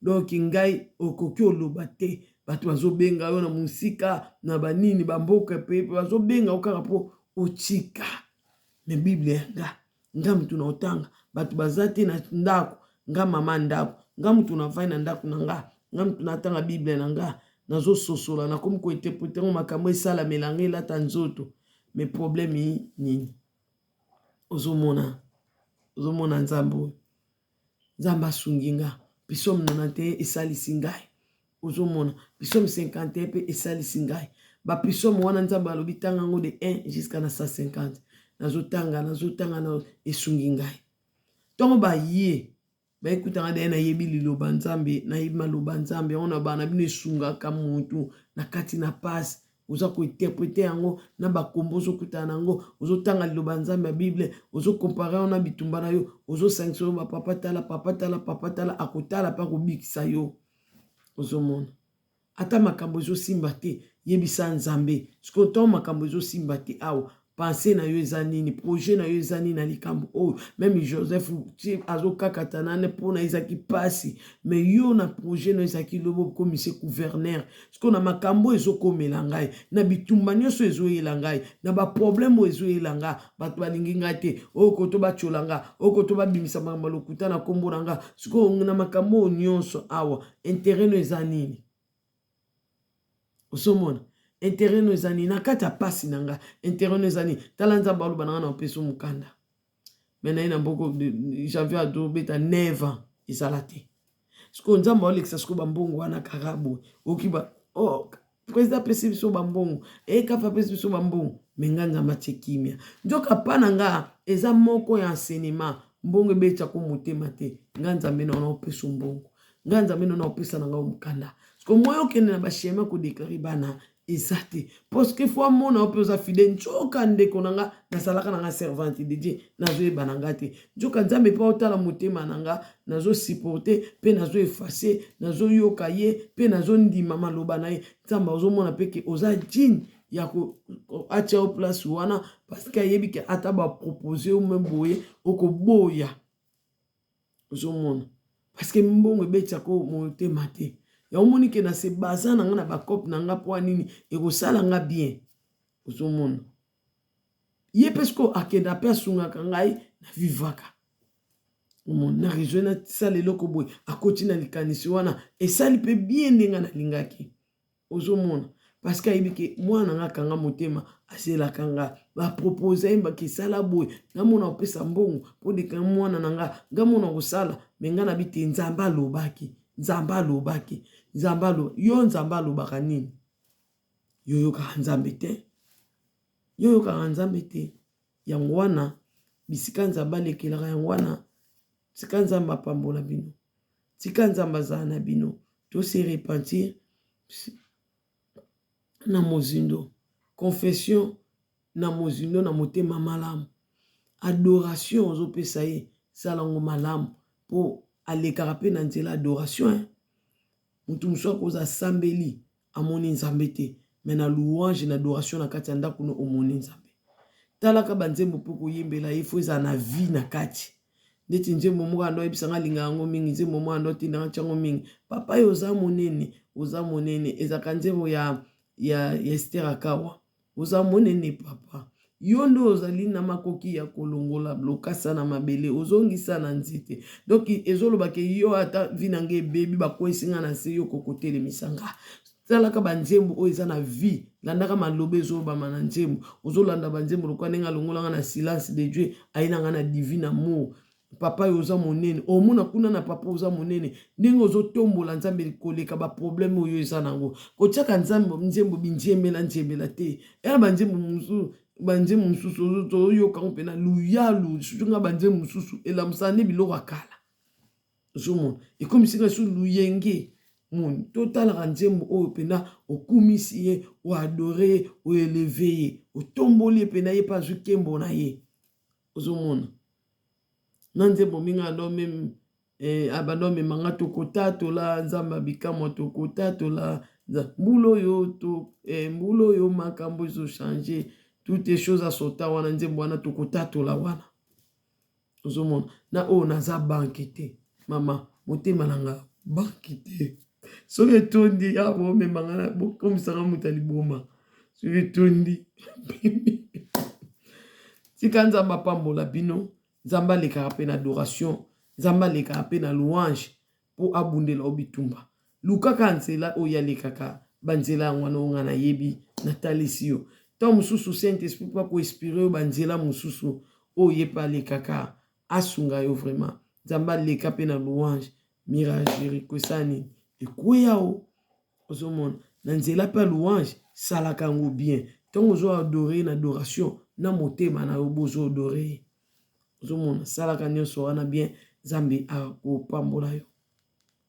donc ngai okoki oloba te bato bazobenga yo na mosika na banini bamboka mpe bazobenga yo kaka mpo otika me bible ya nga nga motu na otanga bato baza te na ndako nga mama ndako nga motu navandi na ndako na nga nga motu natanga bible na nga nazososola nakomi kointerprete yango makambo esalamela nga elata nzoto me problème nini ozomona ozomona nzambe oyo nzambe asungi nga psaume 91 esalisi ngai ozomona psaume 51 mpe esalisi ngai bapsaume wana nzambe alobi tanga yango de 1 jusqu'à na 150 nazotanga nazotanga na esungi ngai ntongo baye Baekuta nga deja nayebi liloba nzambe nayebi maloba nzambe yango na bana bino esungaka mutu na kati na pasi oza ko interprete yango na bakombo ozokutana na yango ozotanga liloba nzambe ya bible ozo compare yango na bitumba na yo ozosangisa yo bapapa tala papa tala papa tala akotala mpe akobikisa yo ozomona Ata makambo ezo simba te yebisa nzambe sikoyo tango makambo ezo simba te awa pense na yo eza nini projet na yo eza nini na likambo oyo meme Joseph azo kakatana ne pona ezaki pasi mais yo na projet na yo ezaki lobi okomise gouverneur sikoyo na makambo ezo komela ngai na bitumba nyonso ezoyela ngai na ba problème oyo ezoyela nga bato balingi ngai te oyo koto batyola nga oyo koto babimisa makambo ya lokuta na nkombo na nga sikoyo na makambo oyo nyonso awa Interet no eza nini? Ozomona? Interet no eza nini? Na kati ya pasi na nga, interet no eza nini? Tala Nzambe aloba na nga na opesa mukanda. Mais naye na mboko janvier adobeta 9 ans ezala te. Sikoyo Nzambe aolekisa sikoyo bambongo wana kaka boye. Oki ba oh, President apesi biso ba mbongo e kafa apesi biso ba mbongo me nga nzambe atie kimia nzoka pa na nga eza moko ya enseignement mbongo ebetisa ko motema te nga nzambe na opesa mbongo nga nzambe na opesa na nga mokanda siko moyo okende na ba chemin ko declarer bana eza te parce que faut amona yo mpe oza fidèle nzoka ndeko na nga nazalaka na nga servante de Dieu nazoyeba na nga te nzoka nzambe mpe aotala motema na nga nazo supporte mpe nazo efface nazoyoka ye mpe nazondima maloba na ye nzambe azomona mpe ke oza digne ya ko atia yo place wana parce que ayebi ke ata bapropose yo me boye okoboya ozomona parce que mbongo ebetisa ko motema te yango omoni ke na se baza na nga na bacope na nga mpo nini ekosala nga bien ozomona ye mpe sikoyo akenda mpe asungaka ngai na vivaka omoni na rejoint nasala eloko boye akoti na likanisi wana esali mpe bien ndenge nalingaki ozomona parce que ayebi ke mwana nga akanga motema azelaka nga bapropose ye bakesala boye nga mona kopesa mbongo mpo deka mwana na nga nga mona kosala me nga nabi te nzambe alobaki nzambe alobaki nzambe aloba yo nzambe alobaka nini yo oyokaka nzambe te yo oyokaka nzambe te yango wana bisika nzambe alekelaka yango wana tika nzambe apambola bino tika nzambe azala na bino to se repentir na mozindo confession na mozindo na motema malamu adoration ozopesa ye sala yango malamu mpo alekaka mpe na nzela adoration eh? Mutu mosusu akoza asambeli amoni Nzambe te mais na louange na adoration na kati ya ndako no omoni Nzambe. Talaka ba nzembo mpo koyembela ye fo ezala na vie na kati. Ndeti nzembo moko ando ayebisa nga alinga yango mingi nzembo moko ando atinda nga ntiango mingi papa yo oza monene oza monene ezalaka nzembo ya, ya, ya Esther Akawa Oza monene papa. Yo nde ozali na makoki ya kolongola lokasa na mabele ozongisa na nzete. Donc ezoloba ke yo ata vie na nga ebebi bakweyisi nga na se yo okoki kotelemisa nga. Talaka ba nzembo oyo eza na vie, landaka maloba ezolobama na nzembo. Ozolanda ba nzembo lokola ndenge alongola nga na silence de Dieu aye na nga na divine amour. Papa yo oza monene, omona kuna na papa oza monene ndenge ozotombola Nzambe koleka ba problème oyo eza nango. Kotiaka Nzambe nzembo binzembela nzembela te. Ena banzembo mosusu, banzembo mosusu toyoka yango mpena luyalu, surtout nga banzembo mosusu elamusaka nde biloko ya kala. Ozomona ekomisi nga lisusu luyenge. Moni totalaka nzembo oyo mpena okumisi ye, oadore ye, oeleve ye, otomboli ye mpena ye mpe azwi nkembo na ye. Ozomona na nzembo mingi ando meme eh, abanda omema nga tokotatola nzambe abikamwa tokotatola mbula oyo to eh, mbula oyo makambo ezo change toutes choses asota wana nzembo wana tokotatola wana ozomona na oyo naza banke te mama motema na nga banke te soki etondi awa bomema nga bokomisaka moto ya liboma soki etondi. Tika Nzambe apambola bino. Nzambe alekaka mpe na adoration, Nzambe alekaka mpe na louange mpo abundela yo bitumba. Luka kaka nzela oyo ye alekaka, banzela yango wana oyo ngai nayebi, natalisi yo. Ntango mosusu Saint Esprit mpe ako inspire yo banzela mosusu oyo ye mpe alekaka, asunga yo vraiment. Nzambe aleka mpe na louange, mirage Jericho esala nini? Ekweya o. Ozomona na nzela pe ya louange salaka yango bien tango ozo adore ye na adoration na motema na yo bozo adore ye ozomona salaka nionso wana bien nzambe akopambola yo.